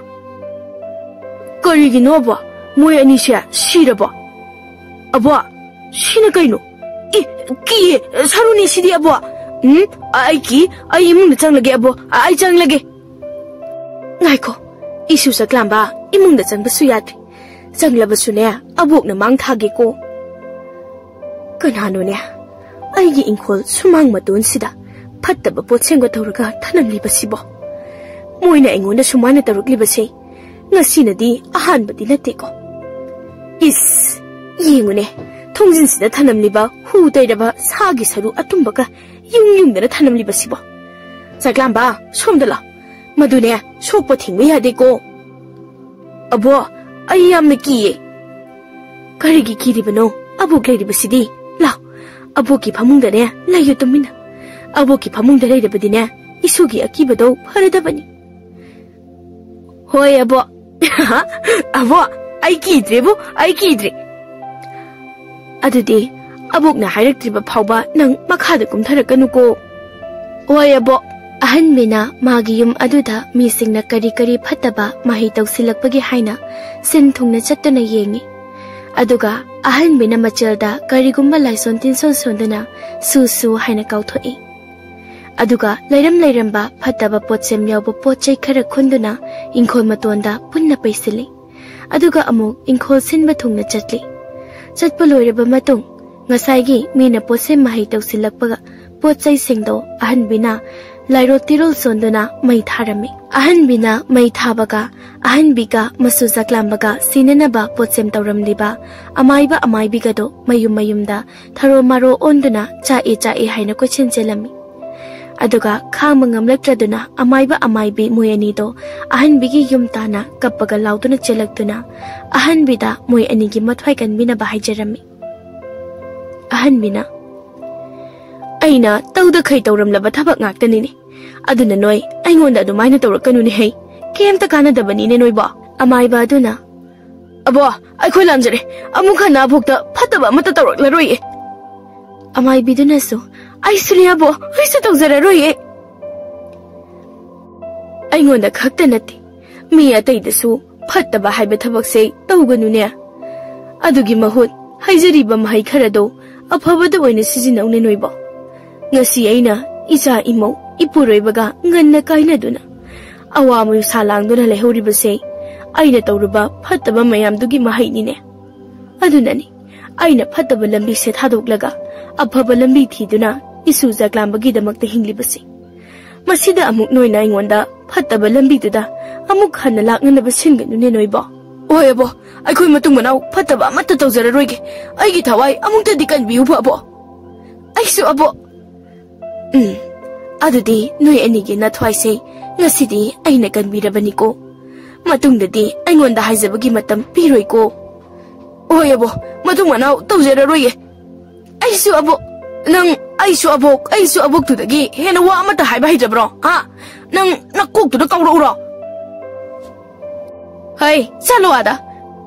"ꯀꯔꯤꯒꯤꯅꯣ ꯑꯕꯣ? ꯃꯣꯏ ꯑꯅꯤꯁꯦ ꯁꯤꯔꯕꯣ? ꯑꯕꯣ, ꯁꯤꯅ ꯀꯩꯅꯣ? ꯀꯤꯌꯦ, ꯁꯔꯨꯅꯤ ꯁꯤꯗꯤ, ꯑꯕꯣ꯫ ꯎꯝ, ꯑꯩ ꯀꯤ, ꯑꯩ ꯏꯃꯨꯡꯗ ꯆꯪꯂꯒꯦ, ꯑꯕꯣ, ꯑꯩ ꯆꯪꯂꯒꯦ꯫ ꯉꯥꯏꯈꯣ, ꯏꯁꯨ ꯆꯥꯛꯂꯥꯝꯕ ꯏꯃꯨꯡꯗ ꯆꯪꯕꯁꯨ ꯌꯥꯗ꯭ꯔꯦ꯫ ꯆꯪꯂꯕꯁꯨꯅꯦ, ꯑꯕꯣꯛꯅ ꯃꯥꯡ ꯊꯥꯒꯦꯀꯣ꯫ ꯀꯅꯥꯅꯣꯅꯦ ꯑꯩꯒꯤ ꯏꯪꯈꯣꯜ ꯁꯨꯃꯥꯡ ꯃꯇꯣꯟꯁꯤꯗ ꯐꯠꯇꯕ ꯄꯣꯠꯁꯦꯝꯒ ꯇꯧꯔꯒ ꯊꯅꯝꯂꯤꯕꯁꯤꯕꯣ? ꯃꯣꯏꯅ ꯑꯩꯉꯣꯟꯗ ꯁꯨꯃꯥꯏꯅ ꯇꯧꯔꯛꯂꯤꯕꯁꯦ ꯉꯁꯤꯅꯗꯤ ꯑꯍꯥꯟꯕꯗꯤ ꯅꯠꯇꯦꯀꯣ꯫ ꯏꯁ, ꯌꯦꯡꯉꯨꯅꯦ, ꯊꯣꯡꯖꯤꯟꯁꯤꯗ ꯊꯅꯝꯂꯤꯕ ꯍꯨ ꯇꯩꯔꯕ ꯁꯥꯒꯤ ꯁꯔꯨ ꯑꯇꯨꯝꯕꯒ ꯌꯨꯝ ꯌꯨꯝꯗꯅ ꯊꯅꯝꯂꯤꯕꯁꯤꯕꯣ? ꯆꯥꯛꯂꯥꯝꯕ, ꯁꯣꯝꯗ ꯂꯥꯎ꯫ ꯃꯗꯨꯅꯦ, ꯁꯣꯛꯄ ꯊꯤꯡꯕ ꯌꯥꯗꯦꯀꯣ꯫ ꯑꯕꯣ, ꯑꯩ ꯌꯥꯝꯅ ꯀꯤꯌꯦ꯫ ꯀꯔꯤꯒꯤ ꯀꯤꯔꯤꯕꯅꯣ? ꯑꯕꯣꯛ ꯂꯩꯔꯤꯕꯁꯤꯗꯤ꯫ ꯂꯥꯎ, ꯑꯕꯣꯛꯀꯤ ꯐꯃꯨꯡꯗꯅꯦ ꯂꯩꯌꯨ ꯇꯨꯃꯤꯟꯅ꯫ ꯑꯕꯣꯛꯀꯤ ꯐꯃꯨꯡꯗ ꯂꯩꯔꯕꯗꯤꯅꯦ, ꯏꯁꯨꯒꯤ ꯑꯀꯤꯕꯗꯣ ꯐꯔꯗꯕꯅꯤ꯫ ꯍꯣꯏ, ꯑꯕꯣ꯫ ꯑꯕꯣ, ꯑꯩ ꯀꯤꯗ꯭ꯔꯦꯕꯨ, ꯑꯩ ꯀꯤꯗ꯭ꯔꯦ꯫ ꯑꯗꯨꯗꯤ ꯑꯕꯣꯛꯅ ꯍꯥꯏꯔꯛꯇ꯭ꯔꯤꯕ ꯐꯥꯎꯕ ꯅꯪ ꯃꯈꯥꯗ ꯀꯨꯝꯊꯔꯛꯀꯅꯨꯀꯣ꯫ ꯍꯣꯏ, ꯑꯕꯣ꯫ ꯑꯍꯟꯕꯤꯅ ꯃꯥꯒꯤ ꯌꯨꯝ ꯑꯗꯨꯗ ꯃꯤꯁꯤꯡꯅ ꯀꯔꯤ ꯀꯔꯤ ꯐꯠꯇꯕ ꯃꯍꯩ ꯇꯧꯁꯤꯜꯂꯛꯄꯒꯦ ꯍꯥꯏꯅ ꯁꯤꯟ ꯊꯨꯡꯅ ꯆꯠꯇꯨꯅ ꯌꯦꯡꯉꯤ꯫ ꯑꯗꯨꯒ ꯑꯍꯟꯕꯤꯅ ꯃꯆꯦꯜꯗ ꯀꯔꯤꯒꯨꯝꯕ ꯂꯥꯏꯁꯣꯟ ꯇꯤꯟꯁꯣꯟ ꯁꯣꯟꯗꯨꯅ ꯁꯨ ꯁꯨ ꯍꯥꯏꯅ ꯀꯥꯎꯊꯣꯛꯏ꯫ ꯑꯗꯨꯒ ꯂꯩꯔꯝ ꯂꯩꯔꯝꯕ ꯐꯠꯇꯕ ꯄꯣꯠꯁꯦꯝ ꯌꯥꯎꯕ ꯄꯣꯠ ꯆꯩ ꯈꯔ ꯈꯨꯟꯗꯨꯅ ꯏꯪꯈꯣꯜ ꯃꯇꯣꯟꯗ ꯄꯨꯟꯅ ꯄꯩꯁꯤꯜꯂꯤ꯫ ꯑꯗꯨꯒ ꯑꯃꯨꯛ ꯏꯪꯈꯣꯜ ꯁꯤꯟꯕ ꯊꯨꯡꯅ ꯆꯠꯂꯤ꯫ ꯆꯠꯄ ꯂꯣꯏꯔꯕ ꯃꯇꯨꯡ, ꯉꯁꯥꯏꯒꯤ ꯃꯤꯅ ꯄꯣꯠꯁꯦꯝ ꯃꯍꯩ ꯇꯧꯁꯤꯜꯂꯛꯄꯒ ꯄꯣꯠ ꯆꯩꯁꯤꯡꯗꯣ ꯑꯍꯟꯕꯤꯅ ꯂꯥꯏꯔꯣ ꯇꯤꯔꯣꯜ ꯁꯣꯟꯗꯨꯅ ꯃꯩ ꯊꯥꯔꯝꯃꯤ꯫ ꯑꯍꯟꯕꯤꯅ ꯃꯩ ꯊꯥꯕꯒ, ꯑꯍꯟꯕꯤꯒ ꯃꯁꯨ ꯆꯥꯛꯂꯥꯝꯕꯒ ꯁꯤꯅꯅꯕ ꯄꯣꯠꯁꯦꯝ ꯇꯧꯔꯝꯂꯤꯕ ꯑꯃꯥꯏꯕ ꯑꯃꯥꯏꯕꯤꯒꯗꯣ ꯃꯌꯨꯝ ꯃꯌꯨꯝꯗ ꯊꯔꯣ ꯃꯥꯔꯣ ꯑꯣꯟꯗꯨꯅ ꯆꯥꯛꯑꯦ ꯆꯥꯛꯑꯦ ꯍꯥꯏꯅ ꯀꯣꯏꯆꯦꯟ ꯆꯦꯜꯂꯝꯃꯤ꯫ ꯑꯗꯨꯒ ꯈꯥꯡꯕ ꯉꯝꯂꯛꯇ꯭ꯔꯗꯨꯅ ꯑꯃꯥꯏꯕ ꯑꯃꯥꯏꯕꯤ ꯃꯣꯏ ꯑꯅꯤꯗꯣ ꯑꯍꯟꯕꯤꯒꯤ ꯌꯨꯝ ꯇꯥꯅ ꯀꯞꯄꯒ ꯂꯥꯎꯗꯨꯅ ꯆꯦꯜꯂꯛꯇꯨꯅ ꯑꯍꯟꯕꯤꯗ ꯃꯣꯏ ꯑꯅꯤꯒꯤ ꯃꯊ꯭ꯋꯥꯏ ꯀꯟꯕꯤꯅꯕ ꯍꯥꯏꯖꯔꯝꯃꯤ꯫ ꯑꯍꯟꯕꯤꯅ, "ꯑꯩꯅ ꯇꯧꯗꯈꯩ ꯇꯧꯔꯝꯂꯕ ꯊꯕꯛ ꯉꯥꯛꯇꯅꯤꯅꯦ꯫ ꯑꯗꯨꯅ ꯅꯣꯏ ꯑꯩꯉꯣꯟꯗ ꯑꯗꯨꯃꯥꯏꯅ ꯇꯧꯔꯛꯀꯅꯨꯅꯦ ꯍꯩ꯫ ꯀꯩꯝꯇ ꯀꯥꯟꯅꯗꯕꯅꯤꯅꯦ ꯅꯣꯏꯕꯣ꯫" ꯑꯃꯥꯏꯕ ꯑꯗꯨꯅ, "ꯑꯕꯣ, ꯑꯩꯈꯣꯏ ꯂꯥꯟꯖꯔꯦ꯫ ꯑꯃꯨꯛ ꯍꯟꯅ ꯑꯕꯣꯛꯇ ꯐꯠꯇꯕ ꯑꯃꯠꯇ ꯇꯧꯔꯛꯂꯔꯣꯏꯌꯦ꯫" ꯑꯃꯥꯏꯕꯤꯗꯨꯅꯁꯨ, "ꯑꯩꯁꯨꯅꯦ ꯑꯕꯣ, ꯑꯩꯁꯨ ꯇꯧꯖꯔꯔꯣꯏꯌꯦ꯫" ꯑꯩꯉꯣꯟꯗ ꯈꯛꯇ ꯅꯠꯇꯦ, ꯃꯤ ꯑꯇꯩꯗꯁꯨ ꯐꯠꯇꯕ ꯍꯥꯏꯕ ꯊꯕꯛꯁꯦ ꯇꯧꯒꯅꯨꯅꯦ꯫ ꯑꯗꯨꯒꯤ ꯃꯍꯨꯠ ꯍꯩꯖꯔꯤꯕ ꯃꯍꯩ ꯈꯔꯗꯣ ꯑꯐꯕꯗ ꯑꯣꯏꯅ ꯁꯤꯖꯤꯟꯅꯧꯅꯦ ꯅꯣꯏꯕꯣ꯫ ꯉꯁꯤ ꯑꯩꯅ ꯏꯆꯥ ꯏꯃꯧ ꯏꯄꯨꯔꯣꯏꯕꯒ ꯉꯟꯅ ꯀꯥꯏꯅꯗꯨꯅ ꯑꯋꯥ ꯃꯌꯨꯁꯥ ꯂꯥꯡꯗꯨꯅ ꯂꯩꯍꯧꯔꯤꯕꯁꯦ ꯑꯩꯅ ꯇꯧꯔꯨꯕ ꯐꯠꯇꯕ ꯃꯌꯥꯝꯗꯨꯒꯤ ꯃꯍꯩꯅꯤꯅꯦ꯫ ꯑꯗꯨꯅꯅꯤ ꯑꯩꯅ ꯐꯠꯇꯕ ꯂꯝꯕꯤꯁꯦ ꯊꯥꯗꯣꯛꯂꯒ ꯑꯐꯕ ꯂꯝꯕꯤ ꯊꯤꯗꯨꯅ ꯏꯁꯨ ꯆꯥꯛꯂꯥꯝꯕꯒꯤꯗꯃꯛꯇ ꯍꯤꯡꯂꯤꯕꯁꯦ꯫ ꯃꯁꯤꯗ ꯑꯃꯨꯛ ꯅꯣꯏꯅ ꯑꯩꯉꯣꯟꯗ ꯐꯠꯇꯕ ꯂꯝꯕꯤꯗꯨꯗ ꯑꯃꯨꯛ ꯍꯟꯅ ꯂꯥꯛꯅꯅꯕ ꯁꯤꯟꯒꯅꯨꯅꯦ ꯅꯣꯏꯕꯣ꯫ ꯍꯣꯏ ꯑꯕꯣ, ꯑꯩꯈꯣꯏ ꯃꯇꯨꯡ ꯃꯅꯥꯎ ꯐꯠꯇꯕ ꯑꯃꯠꯇ ꯇꯧꯖꯔꯔꯣꯏꯒꯦ꯫ ꯑꯩꯒꯤ ꯊꯋꯥꯏ ꯑꯃꯨꯛꯇꯗꯤ ꯀꯟꯕꯤꯌꯨꯕ ꯑꯕꯣ꯫ ꯑꯩꯁꯨ ꯑꯕꯣ꯫ ꯎꯝ, ꯑꯗꯨꯗꯤ ꯅꯣꯏ ꯑꯅꯤꯒꯤ ꯅꯊ꯭ꯋꯥꯏꯁꯦ ꯉꯁꯤꯗꯤ ꯑꯩꯅ ꯀꯟꯕꯤꯔꯕꯅꯤꯀꯣ꯫ ꯃꯇꯨꯡꯗꯗꯤ ꯑꯩꯉꯣꯟꯗ ꯍꯥꯏꯖꯕꯒꯤ ꯃꯇꯝ ꯄꯤꯔꯣꯏꯀꯣ꯫ ꯍꯣꯏ ꯑꯕꯣ, ꯃꯇꯨꯡ ꯃꯅꯥꯎ ꯇꯧꯖꯔꯔꯣꯏꯌꯦ꯫ ꯑꯩꯁꯨ ꯑꯕꯣꯛ, ꯅꯪ, ꯑꯩꯁꯨ ꯑꯕꯣꯛ, ꯑꯩꯁꯨ ꯑꯕꯣꯛꯇꯨꯗꯒꯤ ꯍꯦꯟꯅ ꯋꯥ ꯑꯃꯠꯇ ꯍꯥꯏꯕ ꯍꯩꯇ꯭ꯔꯕ꯭ꯔꯣ? ꯍꯥ? ꯅꯪ ꯅꯀꯣꯛꯇꯨꯗ ꯀꯥꯎꯔꯛꯎꯔꯣ? ꯍꯩ, ꯆꯠꯂꯣ ꯑꯥꯗ꯫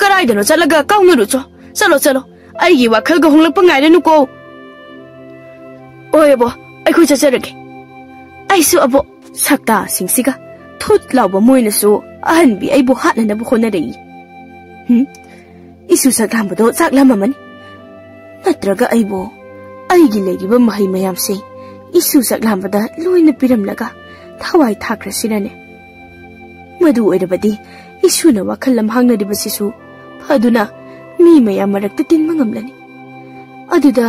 ꯀꯗꯥꯏꯗꯅꯣ ꯆꯠꯂꯒ ꯀꯥꯎꯅꯔꯨꯆꯣ꯫ ꯆꯠꯂꯣ, ꯆꯠꯂꯣ꯫ ꯑꯩꯒꯤ ꯋꯥꯈꯜꯒ ꯍꯣꯡꯂꯛꯄ ꯉꯥꯏꯔꯅꯨꯀꯣ꯫ ꯍꯣꯏ ꯑꯕꯣ, ꯑꯩꯈꯣꯏ ꯆꯠꯆꯔꯒꯦ꯫ ꯑꯩꯁꯨ ꯑꯕꯣꯛ꯫ ꯁꯛꯇꯥꯁꯤꯡꯁꯤꯒ ꯊꯨꯠ ꯂꯥꯎꯕ ꯃꯣꯏꯅꯁꯨ ꯑꯍꯟꯕꯤ ꯑꯩꯕꯨ ꯍꯥꯠꯅꯅꯕ ꯍꯣꯠꯅꯔꯛꯏ꯫ ꯍꯨꯝ? ꯏꯁꯨ ꯆꯥꯛꯂꯥꯝꯕꯗꯣ ꯆꯥꯛꯂꯝꯃꯝꯃꯅꯤ꯫ ꯅꯠꯇ꯭ꯔꯒ ꯑꯩꯕꯨ ꯑꯩꯒꯤ ꯂꯩꯔꯤꯕ ꯃꯍꯩ ꯃꯌꯥꯝꯁꯦ ꯏꯁꯨ ꯆꯥꯛꯂꯥꯝꯕꯗ ꯂꯣꯏꯅ ꯄꯤꯔꯝꯂꯒ ꯊꯋꯥꯏ ꯊꯥꯈ꯭ꯔꯁꯤꯔꯅꯦ? ꯃꯗꯨ ꯑꯣꯏꯔꯕꯗꯤ ꯏꯁꯨꯅ ꯋꯥꯈꯜ ꯂꯝꯍꯥꯡꯅꯔꯤꯕꯁꯤꯁꯨ ꯐꯗꯨꯅ ꯃꯤ ꯃꯌꯥꯝ ꯃꯔꯛꯇ ꯇꯤꯟꯕ ꯉꯝꯂꯅꯤ꯫ ꯑꯗꯨꯗ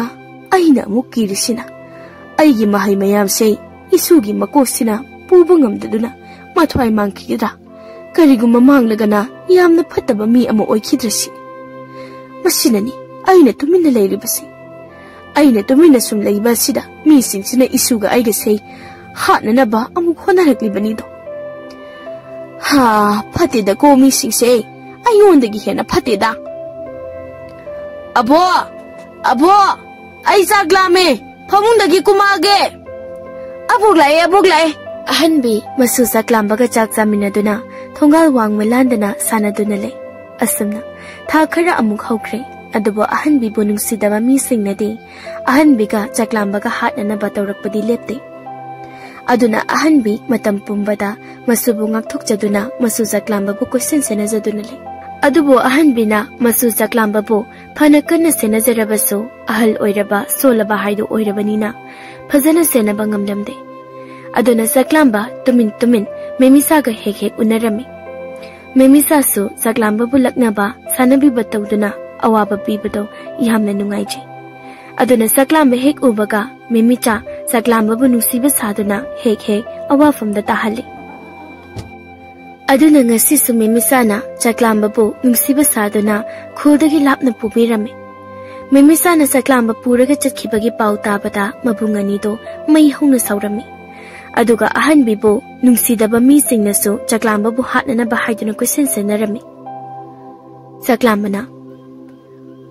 ꯑꯩꯅ ꯑꯃꯨꯛ ꯀꯤꯔꯤꯁꯤꯅ ꯑꯩꯒꯤ ꯃꯍꯩ ꯃꯌꯥꯝꯁꯦ ꯏꯁꯨꯒꯤ ꯃꯀꯣꯛꯁꯤꯅ ꯄꯨꯕ ꯉꯝꯗꯗꯨꯅ ꯃꯊ꯭ꯋꯥꯏ ꯃꯥꯡꯈꯤꯒꯗ꯭ꯔꯥ? ꯀꯔꯤꯒꯨꯝꯕ ꯃꯥꯡꯂꯒꯅ ꯌꯥꯝꯅ ꯐꯠꯇꯕ ꯃꯤ ꯑꯃ ꯑꯣꯏꯈꯤꯗ꯭ꯔꯁꯤ꯫ ꯃꯁꯤꯅꯅꯤ ꯑꯩꯅ ꯇꯨꯃꯤꯟꯅ ꯂꯩꯔꯤꯕꯁꯤ꯫ ꯑꯩꯅ ꯇꯨꯃꯤꯟꯅ ꯁꯨꯝ ꯂꯩꯕ ꯑꯁꯤꯗ ꯃꯤꯁꯤꯡꯁꯤꯅ ꯏꯁꯨꯒ ꯑꯩꯒꯁꯦ ꯍꯥꯠꯅꯅꯕ ꯑꯃꯨꯛ ꯍꯣꯠꯅꯔꯛꯂꯤꯕꯅꯤꯗꯣ꯫ ꯍꯥ, ꯐꯠꯇꯦꯗꯀꯣ ꯃꯤꯁꯤꯡꯁꯦ, ꯑꯩꯉꯣꯟꯗꯒꯤ ꯍꯦꯟꯅ ꯐꯠꯇꯦꯗ꯫ ꯑꯕꯣ! ꯑꯕꯣ! ꯑꯩ ꯆꯥꯛ ꯂꯥꯝꯃꯦ꯫ ꯐꯃꯨꯡꯗꯒꯤ ꯀꯨꯝꯃꯛꯑꯒꯦ꯫ ꯑꯕꯣꯛ ꯂꯥꯛꯑꯦ, ꯑꯕꯣꯛ ꯂꯥꯛꯑꯦ꯫ ꯑꯍꯟꯕꯤ ꯃꯁꯨ ꯆꯥꯛ ꯂꯥꯝꯕꯒ ꯆꯥꯛ ꯆꯥꯃꯤꯟꯅꯗꯨꯅ ꯊꯣꯡꯒꯥꯜ ꯋꯥꯡꯃ ꯂꯥꯟꯗꯅ ꯁꯥꯟꯅꯗꯨꯅ ꯂꯩ꯫ ꯑꯁꯨꯝꯅ ꯊꯥ ꯈꯔ ꯑꯃꯨꯛ ꯍꯧꯈ꯭ꯔꯦ꯫ ꯑꯗꯨꯕꯨ ꯑꯍꯟꯕꯤꯕꯨ ꯅꯨꯡꯁꯤꯗꯕ ꯃꯤꯁꯤꯡꯅꯗꯤ ꯑꯍꯟꯕꯤꯒ ꯆꯥꯛ ꯂꯥꯝꯕꯒ ꯍꯥꯠꯅꯅꯕ ꯇꯧꯔꯛꯄꯗꯤ ꯂꯦꯞꯇꯦ꯫ ꯑꯗꯨꯅ ꯑꯍꯟꯕꯤ ꯃꯇꯝ ꯄꯨꯝꯕꯗ ꯃꯁꯨꯕꯨ ꯉꯥꯛꯊꯣꯛꯆꯗꯨꯅ ꯃꯁꯨ ꯆꯥꯛꯂꯥꯝꯕꯕꯨ ꯀꯣꯏꯁꯦꯟ ꯁꯦꯟꯅꯖꯗꯨꯅ ꯂꯩ꯫ ꯑꯗꯨꯕꯨ ꯑꯍꯟꯕꯤꯅ ꯃꯁꯨ ꯆꯥꯛꯂꯥꯝꯕꯕꯨ ꯐꯅ ꯀꯟꯅ ꯁꯦꯟꯅꯖꯔꯕꯁꯨ ꯑꯍꯜ ꯑꯣꯏꯔꯕ ꯁꯣꯜꯂꯕ ꯍꯥꯏꯗꯨ ꯑꯣꯏꯔꯕꯅꯤꯅ ꯐꯖꯅ ꯁꯦꯟꯅꯕ ꯉꯝꯂꯝꯗꯦ꯫ ꯑꯗꯨꯅ ꯆꯥꯛꯂꯥꯝꯕ ꯇꯨꯃꯤꯟ ꯇꯨꯃꯤꯟ ꯃꯦꯃꯤꯁꯥꯒ ꯍꯦꯛ ꯍꯦꯛ ꯎꯅꯔꯝꯃꯤ꯫ ꯃꯦꯃꯤꯁꯥꯁꯨ ꯆꯥꯛꯂꯥꯝꯕꯕꯨ ꯂꯛꯅꯕ ꯁꯥꯟꯅꯕꯤꯕ ꯇꯧꯗꯨꯅ ꯑꯋꯥꯕ ꯄꯤꯕꯗꯣ ꯌꯥꯝꯅ ꯅꯨꯡꯉꯥꯏꯖꯩ꯫ ꯑꯗꯨꯅ ꯆꯥꯛꯂꯥꯝꯕ ꯍꯦꯛ ꯎꯕꯒ ꯃꯦꯃꯤꯆꯥ ꯆꯥꯛꯂꯥꯝꯕꯕꯨ ꯅꯨꯡꯁꯤꯕ ꯁꯥꯗꯨꯅ ꯍꯦꯛ ꯍꯦꯛ ꯑꯋꯥꯐꯝꯗ ꯇꯥꯍꯜꯂꯤ꯫ ꯑꯗꯨꯅ ꯉꯁꯤꯁꯨ ꯃꯦꯃꯤꯆꯥꯅ ꯆꯥꯛꯂꯥꯝꯕꯕꯨ ꯅꯨꯡꯁꯤꯕ ꯁꯥꯗꯨꯅ ꯈꯨꯜꯗꯒꯤ ꯂꯥꯞꯅ ꯄꯨꯕꯤꯔꯝꯃꯤ꯫ ꯃꯦꯃꯤꯆꯥꯅ ꯆꯥꯛꯂꯥꯝꯕ ꯄꯨꯔꯒ ꯆꯠꯈꯤꯕꯒꯤ ꯄꯥꯎ ꯇꯥꯕꯗ ꯃꯕꯨꯡ ꯑꯅꯤꯗꯨ ꯃꯩ ꯍꯧꯅ ꯁꯥꯎꯔꯝꯃꯤ꯫ ꯑꯗꯨꯒ ꯑꯍꯟꯕꯤꯕꯨ ꯅꯨꯡꯁꯤꯗꯕ ꯃꯤꯁꯤꯡꯅꯁꯨ ꯆꯥꯛꯂꯥꯝꯕꯕꯨ ꯍꯥꯠꯅꯅꯕ ꯍꯥꯏꯗꯨꯅ ꯀꯣꯏꯁꯦꯟ ꯁꯦꯟꯅꯔꯝꯃꯤ꯫ ꯆꯥꯛꯂꯥꯝꯕꯅ,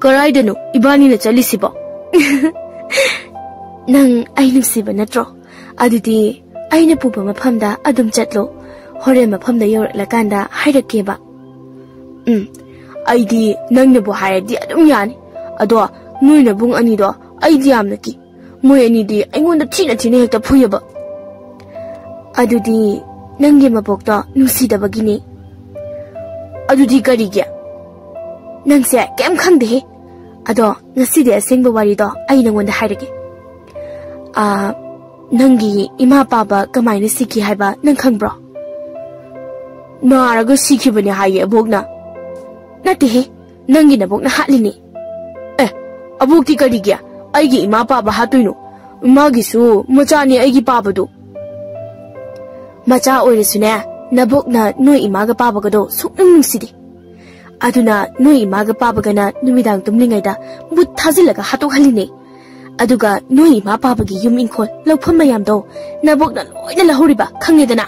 "ꯀꯔꯥꯏꯗꯅꯣ ꯏꯕꯥꯅꯤꯅ ꯆꯠꯂꯤꯁꯤꯕꯣ?" "ꯅꯪ ꯑꯩ ꯅꯨꯡꯁꯤꯕ ꯅꯠꯇ꯭ꯔꯣ? ꯑꯗꯨꯗꯤ ꯑꯩꯅ ꯄꯨꯕ ꯃꯐꯝꯗ ꯑꯗꯨꯝ ꯆꯠꯂꯣ꯫ ꯍꯣꯔꯦꯟ ꯃꯐꯝꯗ ꯌꯧꯔꯛꯂꯀꯥꯟꯗ ꯍꯥꯏꯔꯛꯀꯦꯕ꯫" "ꯎꯝ, ꯑꯩꯗꯤ ꯅꯪꯅꯕꯨ ꯍꯥꯏꯔꯗꯤ ꯑꯗꯨꯝ ꯌꯥꯅꯤ꯫ ꯑꯗꯣ ꯅꯣꯏ ꯅꯕꯨꯡ ꯑꯅꯤꯗꯣ ꯑꯩꯗꯤ ꯌꯥꯝꯅ ꯀꯤ꯫ ꯃꯣꯏ ꯑꯅꯤꯗꯤ ꯑꯩꯉꯣꯟꯗ ꯊꯤꯅ ꯊꯤꯅ ꯍꯦꯛꯇ ꯐꯨꯏꯌꯦꯕ꯫" "ꯑꯗꯨꯗꯤ ꯅꯪꯒꯤ ꯃꯕꯣꯛꯇꯣ ꯅꯨꯡꯁꯤꯗꯕꯒꯤꯅꯤ꯫" "ꯑꯗꯨꯗꯤ ꯀꯔꯤꯒꯤ?" "ꯅꯪꯁꯦ ꯀꯩꯝ ꯈꯪꯗꯦꯍꯦ꯫ ꯑꯗꯣ ꯉꯁꯤꯗꯤ ꯑꯁꯦꯡꯕ ꯋꯥꯔꯤꯗꯣ ꯑꯩ ꯅꯪꯉꯣꯟꯗ ꯍꯥꯏꯔꯒꯦ꯫ ꯑꯥ, ꯅꯪꯒꯤ ꯏꯃꯥ ꯄꯥꯕ ꯀꯃꯥꯏꯅ ꯁꯤꯈꯤ ꯍꯥꯏꯕ ꯅꯪ ꯈꯪꯕ꯭ꯔꯣ?" "ꯅꯥꯔꯒ ꯁꯤꯈꯤꯕꯅꯦ ꯍꯥꯏꯌꯦ ꯑꯕꯣꯛꯅ꯫" "ꯅꯠꯇꯦꯍꯦ, ꯅꯪꯒꯤ ꯅꯕꯣꯛꯅ ꯍꯥꯠꯂꯤꯅꯦ꯫" "ꯑꯦ, ꯑꯕꯣꯛꯇꯤ ꯀꯔꯤꯒꯤ ꯑꯩꯒꯤ ꯏꯃꯥ ꯄꯥꯕ ꯍꯥꯠꯇꯣꯏꯅꯣ? ꯏꯃꯥꯒꯤꯁꯨ ꯃꯆꯥꯅꯦ ꯑꯩꯒꯤ ꯄꯥꯕꯗꯣ꯫" "ꯃꯆꯥ ꯑꯣꯏꯔꯁꯨꯅꯦ, ꯅꯕꯣꯛꯅ ꯅꯣꯏ ꯏꯃꯥꯒ ꯄꯥꯕꯒꯗꯣ ꯁꯨꯛꯅꯨꯡ ꯅꯨꯡꯁꯤꯗꯦ꯫ ꯑꯗꯨꯅ ꯅꯣꯏ ꯏꯃꯥꯒ ꯄꯥꯕꯒꯅ ꯅꯨꯃꯤꯗꯥꯡ ꯇꯨꯝꯂꯤꯉꯩꯗ ꯕꯨꯠ ꯊꯥꯖꯤꯜꯂꯒ ꯍꯥꯠꯇꯣꯛꯍꯜꯂꯤꯅꯦ꯫ ꯑꯗꯨꯒ ꯅꯣꯏ ꯏꯃꯥ ꯄꯥꯕꯒꯤ ꯌꯨꯝ ꯏꯪꯈꯣꯜ ꯂꯧꯐꯝ ꯃꯌꯥꯝꯗꯣ ꯅꯕꯣꯛꯅ ꯂꯣꯏꯅ ꯂꯧꯍꯧꯔꯤꯕ ꯈꯪꯉꯦꯗꯅ꯫"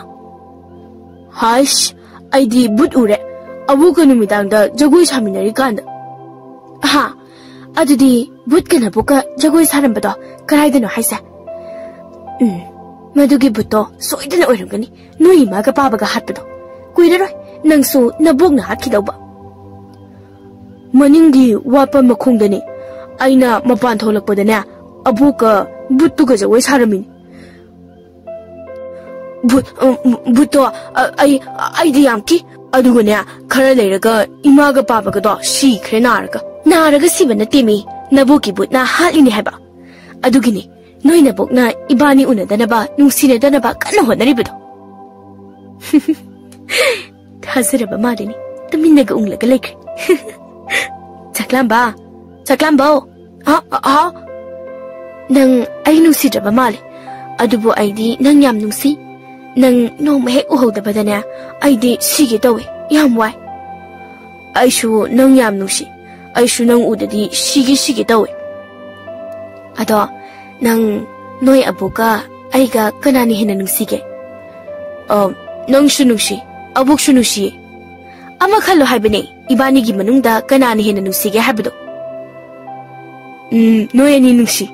"ꯍꯥꯏꯁ, ꯑꯩꯗꯤ ꯕꯨꯠ ꯎꯔꯦ, ꯑꯕꯣꯛꯀ ꯅꯨꯃꯤꯗꯥꯡꯗ ꯖꯒꯣꯏ ꯁꯥꯃꯤꯟꯅꯔꯤꯀꯥꯟꯗ꯫" "ꯍꯥ? ꯑꯗꯨꯗꯤ ꯕꯨꯠꯀ ꯅꯕꯣꯛꯀ ꯖꯒꯣꯏ ꯁꯥꯔꯝꯕꯗꯣ ꯀꯗꯥꯏꯗꯅꯣ ꯍꯥꯏꯁꯦ?" "ꯎꯝ, ꯃꯗꯨꯒꯤ ꯕꯨꯠꯇꯣ ꯁꯣꯏꯗꯅ ꯑꯣꯏꯔꯝꯒꯅꯤ, ꯅꯣꯏ ꯏꯃꯥꯒ ꯄꯥꯕꯒ ꯍꯥꯠꯄꯗꯣ꯫ ꯀꯨꯏꯔꯔꯣꯏ ꯅꯪꯁꯨ ꯅꯕꯣꯛꯅ ꯍꯥꯠꯈꯤꯗꯧꯕ꯫" "ꯃꯅꯤꯡꯒꯤ ꯋꯥꯠꯄ ꯃꯈꯣꯡꯗꯅꯤ꯫ ꯑꯩꯅ ꯃꯄꯥꯟ ꯊꯣꯛꯂꯛꯄꯗꯅꯦ, ꯑꯕꯣꯛꯀ ꯕꯨꯠꯇꯨꯒ ꯖꯒꯣꯏ ꯁꯥꯔꯝꯃꯤꯅꯤ꯫" "ꯕꯨꯠ, ꯎꯝ, ꯕꯨꯠꯇꯣ, ꯑ, ꯑꯩ, ꯑꯩꯗꯤ ꯌꯥꯝ ꯀꯤ꯫ ꯑꯗꯨꯒꯅꯦ, ꯈꯔ ꯂꯩꯔꯒ ꯏꯃꯥꯒ ꯄꯥꯕꯒꯗꯣ ꯁꯤꯈ꯭ꯔꯦ ꯅꯥꯔꯒ꯫" ꯅꯥꯔꯒ ꯁꯤꯕ ꯅꯠꯇꯦꯃꯤ, ꯅꯕꯣꯛꯀꯤ ꯕꯨꯠꯅ ꯍꯥꯠꯂꯤꯅꯦ ꯍꯥꯏꯕ꯫ ꯑꯗꯨꯒꯤꯅꯤ ꯅꯣꯏ ꯅꯕꯣꯛꯅ ꯏꯕꯥꯅꯤ ꯎꯅꯗꯅꯕ, ꯅꯨꯡꯁꯤꯅꯗꯅꯕ ꯀꯟꯅ ꯍꯣꯠꯅꯔꯤꯕꯗꯣ꯫ ꯊꯥꯖꯔꯕ ꯃꯥꯜꯂꯤꯅꯦ, ꯇꯨꯃꯤꯟꯅꯒ ꯎꯪꯂꯒ ꯂꯩꯈ꯭ꯔꯦ꯫ ꯆꯥꯛꯂꯥꯝꯕ, ꯆꯥꯛꯂꯥꯝꯕꯧ꯫ ꯍꯥ? ꯍꯥ? ꯅꯪ ꯑꯩ ꯅꯨꯡꯁꯤꯗ꯭ꯔꯕ ꯃꯥꯜꯂꯦ꯫ ꯑꯗꯨꯕꯨ ꯑꯩꯗꯤ ꯅꯪ ꯌꯥꯝ ꯅꯨꯡꯁꯤ꯫ ꯅꯪ ꯅꯣꯡꯃ ꯍꯦꯛ ꯎꯍꯧꯗꯕꯗꯅꯦ, ꯑꯩꯗꯤ ꯁꯤꯒꯦ ꯇꯧꯋꯦ, ꯌꯥꯝ ꯋꯥꯏ꯫ ꯑꯩꯁꯨ ꯅꯪ ꯌꯥꯝ ꯅꯨꯡꯁꯤ꯫ ꯑꯩꯁꯨ ꯅꯪ ꯎꯗꯗꯤ ꯁꯤꯒꯦ ꯁꯤꯒꯦ ꯇꯧꯋꯦ꯫ ꯑꯗꯣ ꯅꯪ ꯅꯣꯏ ꯑꯕꯣꯛꯀ ꯑꯩꯒ ꯀꯅꯥꯅ ꯍꯦꯟꯅ ꯅꯨꯡꯁꯤꯒꯦ? ꯑ, ꯅꯪꯁꯨ ꯅꯨꯡꯁꯤ, ꯑꯕꯣꯛꯁꯨ ꯅꯨꯡꯁꯤꯌꯦ꯫ ꯑꯃ ꯈꯜꯂꯣ ꯍꯥꯏꯕꯅꯦ, ꯏꯕꯥꯅꯤꯒꯤ ꯃꯅꯨꯡꯗ ꯀꯅꯥꯅ ꯍꯦꯟꯅ ꯅꯨꯡꯁꯤꯒꯦ ꯍꯥꯏꯕꯗꯣ꯫ ꯎꯝ, ꯅꯣꯏ ꯑꯅꯤ ꯅꯨꯡꯁꯤ꯫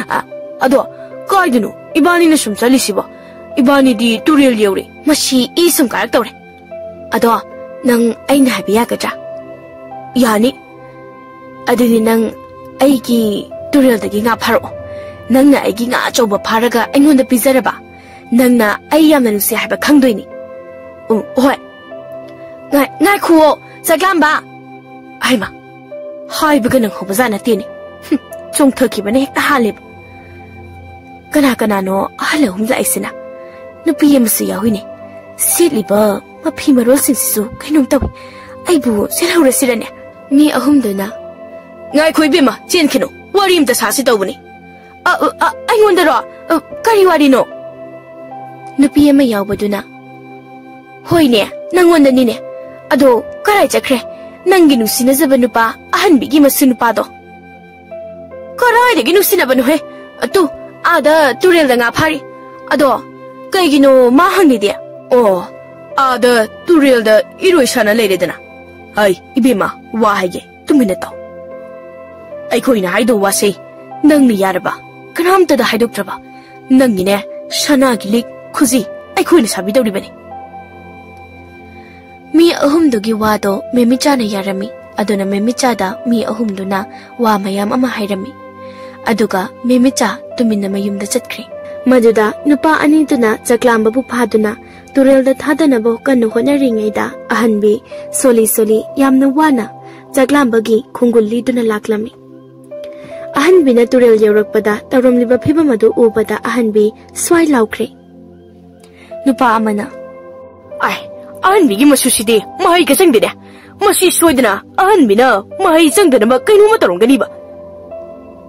ꯑ, ꯑꯗꯣ ꯀꯥꯏꯗꯅꯣ ꯏꯕꯥꯅꯤꯅ ꯁꯨꯝ ꯆꯠꯂꯤꯁꯤꯕꯣ? ꯏꯕꯥꯅꯤꯗꯤ ꯇꯨꯔꯦꯜ ꯌꯧꯔꯦ꯫ ꯃꯁꯤ ꯏ ꯁꯨꯝ ꯀꯥꯔꯛꯇꯧꯔꯦ꯫ ꯑꯗꯣ ꯅꯪ ꯑꯩꯅ ꯍꯥꯏꯕ ꯌꯥꯒꯗ꯭ꯔꯥ? ꯌꯥꯅꯤ꯫ ꯑꯗꯨꯗꯤ ꯅꯪ ꯑꯩꯒꯤ ꯇꯨꯔꯦꯜꯗꯒꯤ ꯉꯥ ꯐꯥꯔꯛꯑꯣ꯫ ꯅꯪꯅ ꯑꯩꯒꯤ ꯉꯥ ꯑꯆꯧꯕ ꯐꯥꯔꯒ ꯑꯩꯉꯣꯟꯗ ꯄꯤꯖꯔꯕ, ꯅꯪꯅ ꯑꯩ ꯌꯥꯝꯅ ꯅꯨꯡꯁꯤ ꯍꯥꯏꯕ ꯈꯪꯗꯣꯏꯅꯤ꯫ ꯎꯝ, ꯍꯣꯏ꯫ ꯉꯥꯏ-, ꯉꯥꯏꯈꯨꯑꯣ, ꯆꯥꯛꯂꯥꯝꯕ꯫ ꯍꯩꯃꯥ, ꯍꯥꯏꯕꯒ ꯅꯪꯍꯧꯕꯖꯥꯠ ꯅꯠꯇꯦꯅꯦ꯫ ꯍꯨꯝ, ꯆꯣꯡꯊꯈꯤꯕꯅ ꯍꯦꯛꯇ ꯍꯥꯜꯂꯦꯕ꯫ ꯀꯅꯥ ꯀꯅꯥꯅꯣ ꯑꯍꯜ ꯑꯍꯨꯝ ꯂꯥꯛꯏꯁꯤꯅ? ꯅꯨꯄꯤ ꯑꯃꯁꯨ ꯌꯥꯎꯏꯅꯦ꯫ ꯁꯦꯠꯂꯤꯕ ꯃꯐꯤ ꯃꯔꯣꯜꯁꯤꯡꯁꯤꯁꯨ ꯀꯩꯅꯣꯝ ꯇꯧꯏ꯫ ꯑꯩꯕꯨ ꯁꯦꯠꯍꯧꯔꯁꯤꯔꯅꯦ? ꯃꯤ ꯑꯍꯨꯝꯗꯨꯅ, "ꯉꯥꯏꯈꯣ ꯏꯕꯦꯝꯃ, ꯆꯦꯟꯈꯤꯅꯨ, ꯋꯥꯔꯤ ꯑꯝꯇ ꯁꯥꯁꯤ ꯇꯧꯕꯅꯤ꯫" "ꯑ, ꯑ, ꯑ, ꯑꯩꯉꯣꯟꯗꯔꯣ? ꯑ, ꯀꯔꯤ ꯋꯥꯔꯤꯅꯣ?" ꯅꯨꯄꯤ ꯑꯃ ꯌꯥꯎꯕꯗꯨꯅ, "ꯍꯣꯏꯅꯦ, ꯅꯪꯉꯣꯟꯗꯅꯤꯅꯦ꯫ ꯑꯗꯣ ꯀꯔꯥꯏ ꯆꯠꯈ꯭ꯔꯦ ꯅꯪꯒꯤ ꯅꯨꯡꯁꯤꯅꯖꯕ ꯅꯨꯄꯥ, ꯑꯍꯟꯕꯤꯒꯤ ꯃꯁꯨ ꯅꯨꯄꯥꯗꯣ?" "ꯀꯔꯥꯏꯗꯒꯤ ꯅꯨꯡꯁꯤꯅꯕꯅꯣꯍꯦ? ꯑꯗꯨ ꯑꯥꯗ ꯇꯨꯔꯦꯜꯗ ꯉꯥ ꯐꯥꯔꯤ꯫ ꯑꯗꯣ ꯀꯩꯒꯤꯅꯣ ꯃꯥ ꯍꯪꯉꯤꯗꯤ?" "ꯑꯣ, ꯑꯥꯗ ꯇꯨꯔꯦꯜꯗ ꯏꯔꯣꯏ ꯁꯥꯟꯅ ꯂꯩꯔꯦꯗꯅ꯫ ꯑꯩ, ꯏꯕꯦꯝꯃ, ꯋꯥ ꯍꯥꯏꯒꯦ, ꯇꯨꯃꯤꯟꯅ ꯇꯥꯎ꯫ ꯑꯩꯈꯣꯏꯅ ꯍꯥꯏꯗꯧ ꯋꯥꯁꯦ ꯅꯪꯅ ꯌꯥꯔꯕ, ꯀꯅꯥꯝꯇꯗ ꯍꯥꯏꯗꯣꯛꯇ꯭ꯔꯕ, ꯅꯪꯒꯤꯅꯦ ꯁꯅꯥꯒꯤ ꯂꯤꯛ ꯈꯨꯖꯤ ꯑꯩꯈꯣꯏꯅ ꯁꯥꯕꯤꯗꯧꯔꯤꯕꯅꯤ꯫" ꯃꯤ ꯑꯍꯨꯝꯗꯨꯒꯤ ꯋꯥꯗꯣ ꯃꯦꯃꯤꯆꯥꯅ ꯌꯥꯔꯝꯃꯤ꯫ ꯑꯗꯨꯅ ꯃꯦꯃꯤꯆꯥꯗ ꯃꯤ ꯑꯍꯨꯝꯗꯨꯅ ꯋꯥ ꯃꯌꯥꯝ ꯑꯃ ꯍꯥꯏꯔꯝꯃꯤ꯫ ꯑꯗꯨꯒ ꯃꯦꯃꯤꯆꯥ ꯇꯨꯃꯤꯟꯅ ꯃꯌꯨꯝꯗ ꯆꯠꯈ꯭ꯔꯦ꯫ ꯃꯗꯨꯗ ꯅꯨꯄꯥ ꯑꯅꯤꯗꯨꯅ ꯆꯥꯛꯂꯥꯝꯕꯕꯨ ꯐꯥꯗꯨꯅ ꯇꯨꯔꯦꯜꯗ ꯊꯥꯗꯅꯕ ꯀꯟꯅ ꯍꯣꯠꯅꯔꯤꯉꯩꯗ, ꯑꯍꯟꯕꯤ ꯁꯣꯂꯤ ꯁꯣꯂꯤ ꯌꯥꯝꯅ ꯋꯥꯅ ꯆꯥꯛꯂꯥꯝꯕꯒꯤ ꯈꯣꯡꯒꯨꯜ ꯂꯤꯗꯨꯅ ꯂꯥꯛꯂꯝꯃꯤ꯫ ꯑꯍꯟꯕꯤꯅ ꯇꯨꯔꯦꯜ ꯌꯧꯔꯛꯄꯗ ꯇꯧꯔꯝꯂꯤꯕ ꯐꯤꯕꯝ ꯑꯗꯨ ꯎꯕꯗ ꯑꯍꯟꯕꯤ ꯁ꯭ꯋꯥꯏ ꯂꯥꯎꯈ꯭ꯔꯦ꯫ ꯅꯨꯄꯥ ꯑꯃꯅ, "ꯑꯥꯏ, ꯑꯍꯟꯕꯤꯒꯤ ꯃꯁꯨꯁꯤꯗꯤ ꯃꯍꯩꯒ ꯆꯪꯗꯦꯅꯦ꯫ ꯃꯁꯤ ꯁꯣꯏꯗꯅ ꯑꯍꯟꯕꯤꯅ ꯃꯍꯩ ꯆꯪꯗꯅꯕ ꯀꯩꯅꯣꯝꯃ ꯇꯧꯔꯝꯒꯅꯤꯕ꯫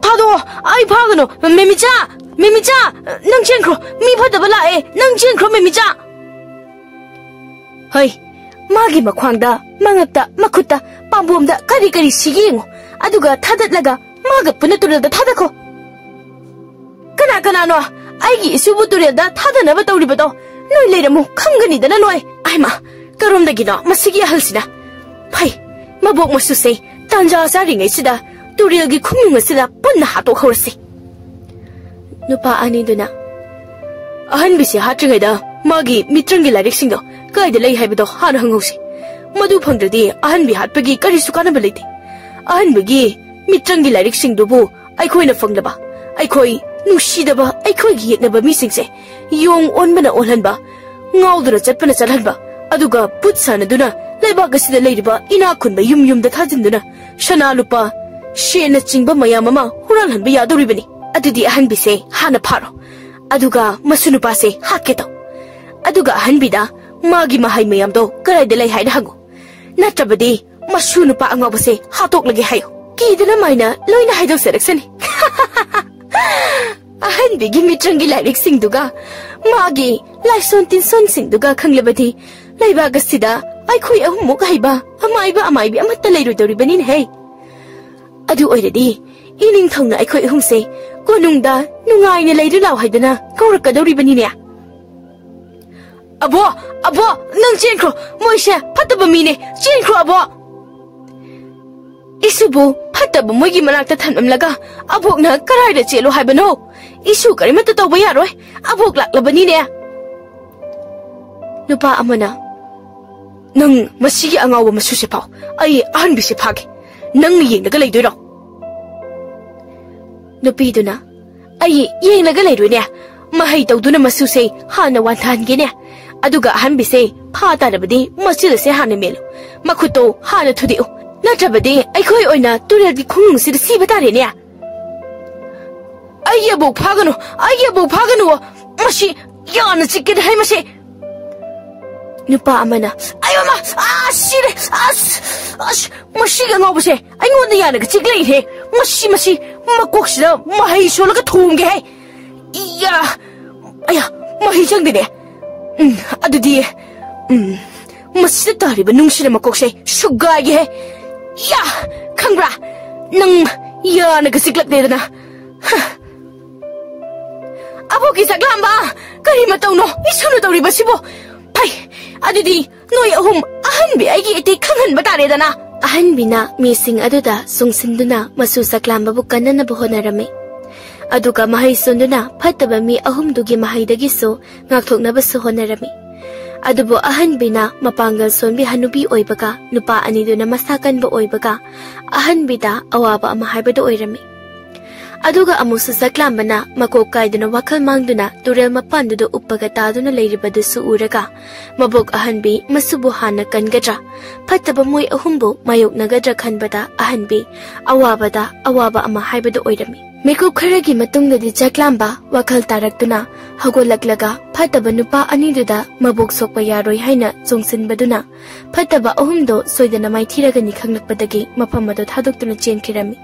ꯊꯥꯗꯣꯛꯑꯣ, ꯑꯩ ꯐꯥꯒꯅꯨ꯫ ꯃꯦꯃꯤꯆꯥ, ꯃꯦꯃꯤꯆꯥ, ꯅꯪ ꯆꯦꯟꯈ꯭ꯔꯣ꯫ ꯃꯤ ꯐꯠꯇꯕ ꯂꯥꯛꯑꯦ꯫ ꯅꯪ ꯆꯦꯟꯈ꯭ꯔꯣ, ꯃꯦꯃꯤꯆꯥ꯫" ꯍꯩ, ꯃꯥꯒꯤ ꯃꯈ꯭ꯋꯥꯡꯗ, ꯃꯉꯛꯇ, ꯃꯈꯨꯠꯇ, ꯄꯥꯝꯕꯣꯝꯗ ꯀꯔꯤ ꯀꯔꯤ ꯁꯤꯒꯦ ꯌꯦꯡꯉꯨ꯫ ꯑꯗꯨꯒ ꯊꯥꯗꯠꯂꯒ ꯃꯥꯒ ꯄꯨꯟꯅ ꯇꯨꯔꯦꯜꯗ ꯊꯥꯗꯈꯣ꯫ "ꯀꯅꯥ ꯀꯅꯥꯅꯣ ꯑꯩꯒꯤ ꯏꯁꯨꯕꯨ ꯇꯨꯔꯦꯜꯗ ꯊꯥꯗꯅꯕ ꯇꯧꯔꯤꯕꯗꯣ? ꯅꯣꯏ ꯂꯩꯔꯝꯃꯨ, ꯈꯪꯒꯅꯤꯗꯅ ꯅꯣꯏ꯫" ꯑꯥꯏꯃ, ꯀꯔꯣꯝꯗꯒꯤꯅꯣ ꯃꯁꯤꯒꯤ ꯑꯍꯜꯁꯤꯅ? ꯐꯩ, ꯃꯕꯣꯛ ꯃꯁꯨꯁꯦ ꯇꯥꯟꯖꯥ ꯆꯥꯔꯤꯉꯩꯁꯤꯗ ꯇꯨꯔꯦꯜꯒꯤ ꯈꯨꯅꯨꯡ ꯑꯁꯤꯗ ꯄꯨꯟꯅ ꯍꯥꯠꯇꯣꯛꯍꯧꯔꯁꯤ꯫ ꯅꯨꯄꯥ ꯑꯅꯤꯗꯨꯅ, "ꯑꯍꯟꯕꯤꯁꯦ ꯍꯥꯠꯇ꯭ꯔꯤꯉꯩꯗ ꯃꯥꯒꯤ ꯃꯤꯇ꯭ꯔꯪꯒꯤ ꯂꯥꯏꯔꯤꯛꯁꯤꯡꯗꯣ ꯀꯥꯏꯗ ꯂꯩ ꯍꯥꯏꯕꯗꯣ ꯍꯥꯟꯅ ꯍꯪꯍꯧꯁꯤ꯫ ꯃꯗꯨ ꯐꯪꯗ꯭ꯔꯗꯤ ꯑꯍꯟꯕꯤ ꯍꯥꯠꯄꯒꯤ ꯀꯔꯤꯁꯨ ꯀꯥꯟꯅꯕ ꯂꯩꯇꯦ꯫ ꯑꯍꯟꯕꯤꯒꯤ ꯃꯤꯇ꯭ꯔꯪꯒꯤ ꯂꯥꯏꯔꯤꯛꯁꯤꯡꯗꯨꯕꯨ ꯑꯩꯈꯣꯏꯅ ꯐꯪꯂꯕ, ꯑꯩꯈꯣꯏ ꯅꯨꯡꯁꯤꯗꯕ, ꯑꯩꯈꯣꯏꯒꯤ ꯌꯦꯛꯅꯕ ꯃꯤꯁꯤꯡꯁꯦ ꯌꯣꯡ ꯑꯣꯟꯕꯅ ꯑꯣꯜꯍꯟꯕ, ꯉꯥꯎꯗꯨꯅ ꯆꯠꯄꯅ ꯆꯠꯍꯟꯕ, ꯑꯗꯨꯒ ꯄꯨꯠ ꯁꯥꯟꯅꯗꯨꯅ ꯂꯩꯕꯥꯛ ꯑꯁꯤꯗ ꯂꯩꯔꯤꯕ ꯏꯅꯥꯛ ꯈꯨꯟꯕ ꯌꯨꯝ ꯌꯨꯝꯗ ꯊꯥꯖꯤꯟꯗꯨꯅ ꯁꯅꯥ ꯂꯨꯄꯥ, ꯁꯦꯟꯅꯆꯤꯡꯕ ꯃꯌꯥꯝ ꯑꯃ ꯍꯨꯔꯥꯟꯍꯟꯕ ꯌꯥꯗꯧꯔꯤꯕꯅꯤ꯫ ꯑꯗꯨꯗꯤ ꯑꯍꯟꯕꯤꯁꯦ ꯍꯥꯟꯅ ꯐꯥꯔꯣ, ꯑꯗꯨꯒ ꯃꯁꯨ ꯅꯨꯄꯥꯁꯦ ꯍꯥꯠꯀꯦ ꯇꯧ꯫ ꯑꯗꯨꯒ ꯑꯍꯟꯕꯤꯗ ꯃꯥꯒꯤ ꯃꯍꯩ ꯃꯌꯥꯝꯗꯣ ꯀꯗꯥꯏꯗ ꯂꯩ ꯍꯥꯏꯅ ꯍꯪꯉꯨ꯫ ꯅꯠꯇ꯭ꯔꯕꯗꯤ ꯃꯁꯨ ꯅꯨꯄꯥ ꯑꯉꯥꯎꯕꯁꯦ ꯍꯥꯠꯇꯣꯛꯂꯒꯦ ꯍꯥꯏꯌꯨ꯫" ꯀꯤꯗꯅ ꯃꯥꯏꯅ ꯂꯣꯏꯅ ꯍꯥꯏꯗꯣꯛꯆꯔꯛꯁꯅꯤ꯫ ꯑꯍꯟꯕꯤꯒꯤ ꯃꯤꯇ꯭ꯔꯪꯒꯤ ꯂꯥꯏꯔꯤꯛꯁꯤꯡꯗꯨꯒ ꯃꯥꯒꯤ ꯂꯥꯏꯁꯣꯟ ꯇꯤꯟꯁꯣꯟꯁꯤꯡꯗꯨꯒ ꯈꯪꯂꯕꯗꯤ ꯂꯩꯕꯥꯛ ꯑꯁꯤꯗ ꯑꯩꯈꯣꯏ ꯑꯍꯨꯝꯃꯨꯛ ꯍꯩꯕ ꯑꯃꯥꯏꯕ ꯑꯃꯥꯏꯕꯤ ꯑꯃꯠꯇ ꯂꯩꯔꯣꯏꯗꯧꯔꯤꯕꯅꯤꯅꯦꯍꯦ꯫ ꯑꯗꯨ ꯑꯣꯏꯔꯗꯤ ꯏꯅꯤꯡꯊꯧꯅ ꯑꯩꯈꯣꯏ ꯑꯍꯨꯝꯁꯦ ꯀꯣꯅꯨꯡꯗ ꯅꯨꯡꯉꯥꯏꯅ ꯂꯩꯔꯨ ꯂꯥꯎ ꯍꯥꯏꯗꯅ ꯀꯧꯔꯛꯀꯗꯧꯔꯤꯕꯅꯤꯅꯦ꯫ "ꯑꯕꯣ, ꯑꯕꯣ, ꯅꯪ ꯆꯦꯟꯈ꯭ꯔꯣ꯫ ꯃꯣꯏꯁꯦ ꯐꯠꯇꯕ ꯃꯤꯅꯦ꯫ ꯆꯦꯟꯈ꯭ꯔꯣ, ꯑꯕꯣ꯫" "ꯏꯁꯨꯕꯨ ꯐꯠꯇꯕ ꯃꯣꯏꯒꯤ ꯃꯅꯥꯛꯇ ꯊꯝꯂꯝꯂꯒ ꯑꯕꯣꯛꯅ ꯀꯔꯥꯏꯗ ꯆꯦꯜꯂꯣ ꯍꯥꯏꯕꯅꯣ? ꯏꯁꯨ ꯀꯔꯤꯃꯠꯇ ꯇꯧꯕ ꯌꯥꯔꯣꯏ꯫ ꯑꯕꯣꯛ ꯂꯥꯛꯂꯕꯅꯤꯅꯦ꯫" ꯅꯨꯄꯥ ꯑꯃꯅ, "ꯅꯪ ꯃꯁꯤꯒꯤ ꯑꯉꯥꯎꯕ ꯃꯁꯨꯁꯦ ꯐꯥꯎ꯫ ꯑꯩ ꯑꯍꯟꯕꯤꯁꯦ ꯐꯥꯒꯦ꯫ ꯅꯪꯅ ꯌꯦꯡꯂꯒ ꯂꯩꯗꯣꯏꯔꯣ?" ꯅꯨꯄꯤꯗꯨꯅ, "ꯑꯩ ꯌꯦꯡꯂꯒ ꯂꯩꯔꯣꯏꯅꯦ꯫ ꯃꯍꯩ ꯇꯧꯗꯨꯅ ꯃꯁꯨꯁꯦ ꯍꯥꯟꯅ ꯋꯥꯟꯊꯍꯟꯒꯦꯅꯦ꯫ ꯑꯗꯨꯒ ꯑꯍꯟꯕꯤꯁꯦ ꯐꯥ ꯇꯥꯔꯕꯗꯤ ꯃꯆꯤꯜ ꯑꯁꯦ ꯍꯥꯟꯅ ꯃꯦꯜꯂꯨ꯫ ꯃꯈꯨꯠꯇꯣ ꯍꯥꯟꯅ ꯊꯨꯗꯦꯛꯎ꯫ ꯅꯠꯇ꯭ꯔꯕꯗꯤ ꯑꯩꯈꯣꯏ ꯑꯣꯏꯅ ꯇꯨꯔꯦꯜꯒꯤ ꯈꯣꯡꯅꯨꯡꯁꯤꯗ ꯁꯤꯕ ꯇꯥꯔꯦꯅꯦ꯫ ꯑꯩꯒꯤ ꯑꯕꯣꯛ ꯐꯥꯒꯅꯨ, ꯑꯩꯒꯤ ꯑꯕꯣꯛ ꯐꯥꯒꯅꯨ꯫ ꯃꯁꯤ ꯌꯥꯝꯅ ꯆꯤꯛꯀꯦꯗ ꯍꯥꯏ ꯃꯁꯤ꯫ ꯅꯨꯄꯥ ꯑꯃꯅ, "ꯑꯌꯣ ꯃꯥ, ꯑꯥ, ꯁꯤꯔꯦ, ꯑꯁ, ꯑꯁ, ꯃꯁꯤꯒꯤ ꯑꯉꯥꯎꯕꯁꯦ ꯑꯩꯉꯣꯟꯗ ꯌꯥꯅꯒ ꯆꯤꯛꯂꯛꯏꯍꯦ꯫ ꯃꯁꯤ, ꯃꯁꯤ ꯃꯀꯣꯛꯁꯤꯗ ꯃꯍꯩ ꯁꯣꯜꯂꯒ ꯊꯣꯝꯒꯦ ꯍꯥꯏ꯫ ꯏꯌꯥ, ꯑꯌꯥ, ꯃꯍꯩ ꯆꯪꯗꯦꯅꯦ꯫ ꯎꯝ, ꯑꯗꯨꯗꯤ, ꯎꯝ, ꯃꯁꯤꯗ ꯇꯥꯔꯤꯕ ꯅꯨꯡꯁꯤꯅ ꯃꯀꯣꯛꯁꯦ ꯁꯨꯒꯥꯏꯒꯦ ꯍꯥꯏ꯫ ꯏꯌꯥ, ꯈꯪꯕ꯭ꯔꯥ? ꯅꯪ ꯌꯥꯅꯒ ꯆꯤꯛꯂꯛꯂꯦꯗꯅ꯫ ꯍ꯫ ꯑꯕꯣꯛꯀꯤ ꯆꯥꯛꯂꯥꯝꯕ! ꯀꯔꯤ ꯃꯇꯧꯅꯣ ꯏꯁꯨꯅ ꯇꯧꯔꯤꯕꯁꯤꯕꯨ? ꯐꯩ, ꯑꯗꯨꯗꯤ ꯅꯣꯏ ꯑꯍꯨꯝ ꯑꯍꯟꯕꯤ ꯑꯩꯒꯤ ꯏꯇꯤꯛ ꯈꯪꯍꯟꯕ ꯇꯥꯔꯦꯗꯅ꯫ ꯑꯍꯟꯕꯤꯅ ꯃꯤꯁꯤꯡ ꯑꯗꯨꯗ ꯆꯣꯡꯁꯤꯟꯗꯨꯅ ꯃꯁꯨ ꯆꯥꯛꯂꯥꯝꯕꯕꯨ ꯀꯟꯅꯅꯕ ꯍꯣꯠꯅꯔꯝꯃꯤ꯫ ꯑꯗꯨꯒ ꯃꯍꯩ ꯁꯣꯟꯗꯨꯅ ꯐꯠꯇꯕ ꯃꯤ ꯑꯍꯨꯝꯗꯨꯒꯤ ꯃꯍꯩꯗꯒꯤꯁꯨ ꯉꯥꯛꯊꯣꯛꯅꯕꯁꯨ ꯍꯣꯠꯅꯔꯝꯃꯤ꯫ ꯑꯗꯨꯕꯨ ꯑꯍꯟꯕꯤꯅ ꯃꯄꯥꯡꯒꯜ ꯁꯣꯟꯕꯤ ꯍꯅꯨꯕꯤ ꯑꯣꯏꯕꯒ ꯅꯨꯄꯥ ꯑꯅꯤꯗꯨꯅ ꯃꯁꯥ ꯀꯟꯕ ꯑꯣꯏꯕꯒ ꯑꯍꯟꯕꯤꯗ ꯑꯋꯥꯕ ꯑꯃ ꯍꯥꯏꯕꯗꯨ ꯑꯣꯏꯔꯝꯃꯤ꯫ ꯑꯗꯨꯒ ꯑꯃꯨꯛꯁꯨ ꯆꯥꯛꯂꯥꯝꯕꯅ ꯃꯀꯣꯛ ꯀꯥꯏꯗꯨꯅ ꯋꯥꯈꯜ ꯃꯥꯡꯗꯨꯅ ꯇꯨꯔꯦꯜ ꯃꯄꯥꯟꯗꯨꯗ ꯎꯞꯄꯒ ꯇꯥꯗꯨꯅ ꯂꯩꯔꯤꯕꯗꯨꯁꯨ ꯎꯔꯒ ꯃꯕꯣꯛ ꯑꯍꯟꯕꯤ ꯃꯁꯨꯕꯨ ꯍꯥꯟꯅ ꯀꯟꯒꯗ꯭ꯔꯥ, ꯐꯠꯇꯕ ꯃꯣꯏ ꯑꯍꯨꯝꯕꯨ ꯃꯥꯌꯣꯛꯅꯒꯗ꯭ꯔꯥ ꯈꯟꯕꯗ ꯑꯍꯟꯕꯤ ꯑꯋꯥꯕꯗ ꯑꯋꯥꯕ ꯑꯃ ꯍꯥꯏꯕꯗꯨ ꯑꯣꯏꯔꯝꯃꯤ꯫ ꯃꯤꯀꯨꯞ ꯈꯔꯒꯤ ꯃꯇꯨꯡꯗꯗꯤ ꯆꯥꯛꯂꯥꯝꯕ ꯋꯥꯈꯜ ꯇꯥꯔꯛꯇꯨꯅ ꯍꯧꯒꯠꯂꯛꯂꯒ ꯐꯠꯇꯕ ꯅꯨꯄꯥ ꯑꯅꯤꯗꯨꯗ ꯃꯕꯣꯛ ꯁꯣꯛꯄ ꯌꯥꯔꯣꯏ ꯍꯥꯏꯅ ꯆꯣꯡꯁꯤꯟꯕꯗꯨꯅ ꯐꯠꯇꯕ ꯑꯍꯨꯝꯗꯣ ꯁꯣꯏꯗꯅ ꯃꯥꯏꯊꯤꯔꯒꯅꯤ ꯈꯪꯂꯛꯄꯗꯒꯤ ꯃꯐꯝ ꯑꯗꯨ ꯊꯥꯗꯣꯛꯇꯨꯅ ꯆꯦꯟꯈꯤꯔꯝꯃꯤ꯫